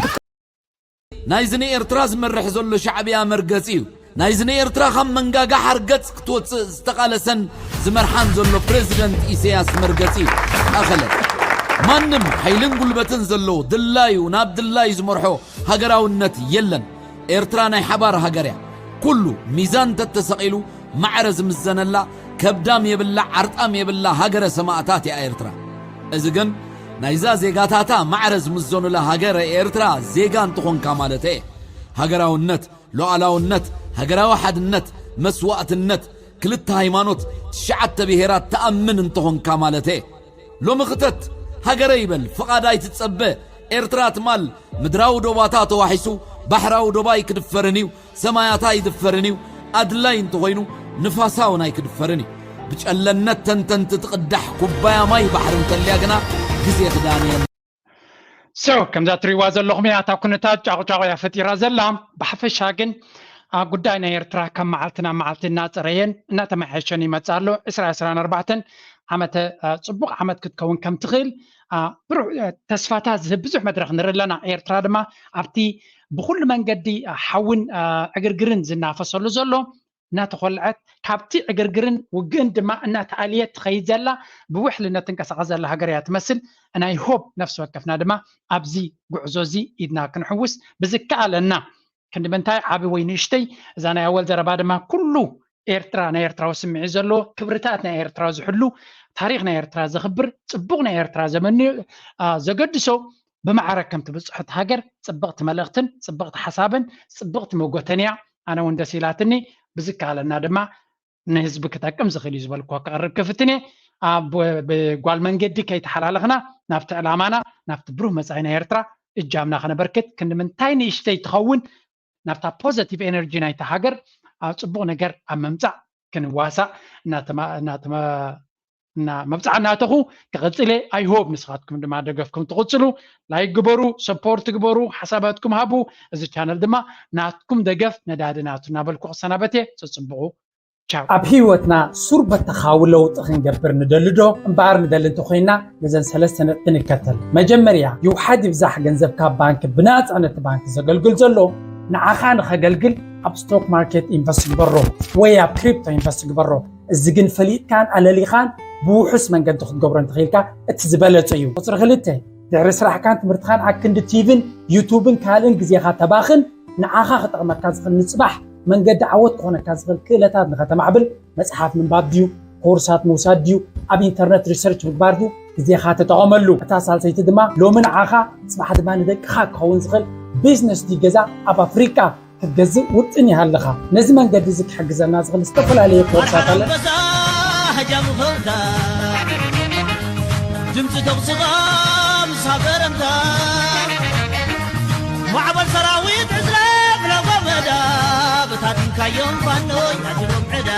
ናይዚ ንኤርትራ ዝመርሕ ዘሎ ሻዕብያ መርገጺ እዩ። ናይዚ ንኤርትራ ካብ መንጋጋ ሓርገጽ ክትወጽእ ዝተቓለሰን ዝመርሓን ዘሎ ፕረዚደንት ኢሳያስ መርገጺ እዩ። ኣኸለ ማንም ሓይልን ጉልበትን ዘለዎ ድላዩ ናብ ድላዩ ዝመርሖ ሃገራውነት የለን። ኤርትራ ናይ ሓባር ሃገር እያ። ኩሉ ሚዛን ተተሰቒሉ ማዕረ ዝምዘነላ ከብዳም የብላ ዓርጣም የብላ ሃገረ ሰማእታት እያ ኤርትራ። እዚ ግን ናይዛ ዜጋታታ ማዕረ ዝምዘኑላ ሃገረ ኤርትራ ዜጋ እንተኾንካ ማለት እየ። ሃገራውነት፣ ሉዓላውነት፣ ሃገራዊ ሓድነት፣ መስዋእትነት፣ ክልተ ሃይማኖት፣ ትሽዓተ ብሄራት ትኣምን እንተኾንካ ማለት እየ። ሎሚ ክተት ሃገረ ይበል ፍቓድ ኣይትጸበ ኤርትራ ትማል ምድራዊ ዶባታ ተዋሒሱ ባሕራዊ ዶባይ ክድፈርን እዩ ሰማያታ ኣይድፈርን እዩ ኣድላይ እንተኾይኑ ንፋሳ እውን ኣይክድፈርን እዩ ብጨለነት ተንተንቲ ትቕዳሕ ኩባያ ማይ ባሕሪ እንተልያ ግና ግዜ ክዳን እየን So ከምዛ ትሪዋ ዘለኹም እያ እታ ኩነታት ጫቑጫቑ እያ ፈጢራ ዘላ። ብሓፈሻ ግን ጉዳይ ናይ ኤርትራ ካብ መዓልቲ ናብ መዓልቲ እናፀረየን እናተመሓየሸን ይመፅእ ኣሎ። ዕስራ ዕስራን ኣርባዕተን ዓመተ ፅቡቕ ዓመት ክትከውን ከም ትኽእል ብሩህ ተስፋታት ዝህብ ብዙሕ መድረኽ ንርኢ ኣለና። ኤርትራ ድማ ኣብቲ ብኩሉ መንገዲ ሓውን ዕግርግርን ዝናፈሰሉ ዘሎ እናተኾልዐት ካብቲ ዕግርግርን ውግእን ድማ እናተኣልየት ትኸይድ ዘላ ብውሕልነት ትንቀሳቐስ ዘላ ሃገር እያ ትመስል። ናይ ሆብ ነፍሲ ወከፍና ድማ ኣብዚ ጉዕዞ እዚ ኢድና ክንሕውስ ብዝከኣለና ክንዲ ምንታይ ዓቢ ወይ ንእሽተይ እዛ ናይ ኣወል ዘረባ ድማ ኩሉ ኤርትራ ናይ ኤርትራዊ ስምዒት ዘለዎ ክብርታት ናይ ኤርትራ ዝሕሉ ታሪክ ናይ ኤርትራ ዘኽብር ፅቡቅ ናይ ኤርትራ ዘመንዮ ዘገድሶ ብማዕረ ከም ትብፅሖ እቲ ሃገር ፅብቕቲ መልእኽትን ፅብቕቲ ሓሳብን ፅብቕቲ መጎተንያ ኣነ እውን ደስ ኢላትኒ ብዝከኣለና ድማ ንህዝቢ ክጠቅም ዝኽእል እዩ ዝበልኩ ክቕርብ ክፍትን እየ ኣብ ብጓል መንገዲ ከይተሓላለኽና ናብቲ ዕላማና፣ ናብቲ ብሩህ መጻኢ ናይ ኤርትራ እጃምና ከነበርክት ክንዲ ምንታይ ንእሽተይ ትኸውን ናብታ ፖዘቲቭ ኤነርጂ ናይታ ሃገር ኣብ ጽቡቕ ነገር ኣብ ምምጻእ ክንዋሳእ እናተማ- እናተማ- እና መብጻዕ እናተኹ ክቕጽል እየ። I hope ንስኻትኩም ድማ ደገፍኩም ትቕጽሉ። ላይክ ግበሩ፣ ሰፖርት ግበሩ፣ ሓሳባትኩም ሃቡ። እዚ ቻነል ድማ ናትኩም ደገፍ ነዳዲ ናቱ እናበልኩ ክሰናበት እየ። ጽጽብቑ። ቻው። ኣብ ህይወትና ሱር በተኻዊ ለውጢ ክንገብር ንደሊ ዶ? እምበኣር ንደሊ እንተኾይና ነዘን ሰለስተ ነጥቢ ንከተል። መጀመርያ፣ ይውሓድ ይብዛሕ ገንዘብካ ባንክ ብናጻ ነቲ ባንክ ዘገልግል ዘሎ ንዓኻ ንኸገልግል ኣብ ስቶክ ማርኬት ኢንቨስት ግበሮ ወይ ኣብ ክሪፕቶ ኢንቨስት ግበሮ። እዚ ግን ፈሊጥካን ኣለሊኻን ብውሑስ መንገዲ ክትገብሮ እንተኽኢልካ እቲ ዝበለጸ እዩ። ቁጽሪ ክልተ፣ ድሕሪ ስራሕካን ትምህርትኻን ኣክንዲ ቲቪን ዩቱብን ካልእን ግዜኻ ተባኽን፣ ንዓኻ ክጠቕመካ ዝኽእል ንጽባሕ መንገዲ ዓወት ክኾነካ ዝኽእል ክእለታት ንኸተማዕብል መጽሓፍ ምንባብ ድዩ፣ ኮርሳት ምውሳድ ድዩ፣ ኣብ ኢንተርነት ሪሰርች ምግባር ድዩ፣ ግዜኻ ተጠቐመሉ። እታ ሳልሰይቲ ድማ ሎሚ ንዓኻ ጽባሕ ድማ ንደቅኻ ክኸውን ዝኽእል ቢዝነስ ድዩ ገዛ ኣብ ኣፍሪቃ ክትገዝእ ውጥን ይሃልኻ። ነዚ መንገዲ እዚ ክሕግዘና ዝኽእል ዝተፈላለየ ኮርሳት ኣሎ። ገዛ ጃምኸውታ ድምፂ ተቑስኻ ምስ ሃገረምታ ማዕበል ሰራዊት ዕዝለፍ ለጎመዳ ብታቲንካዮም ፋኖይ ናትሎም ዕዳ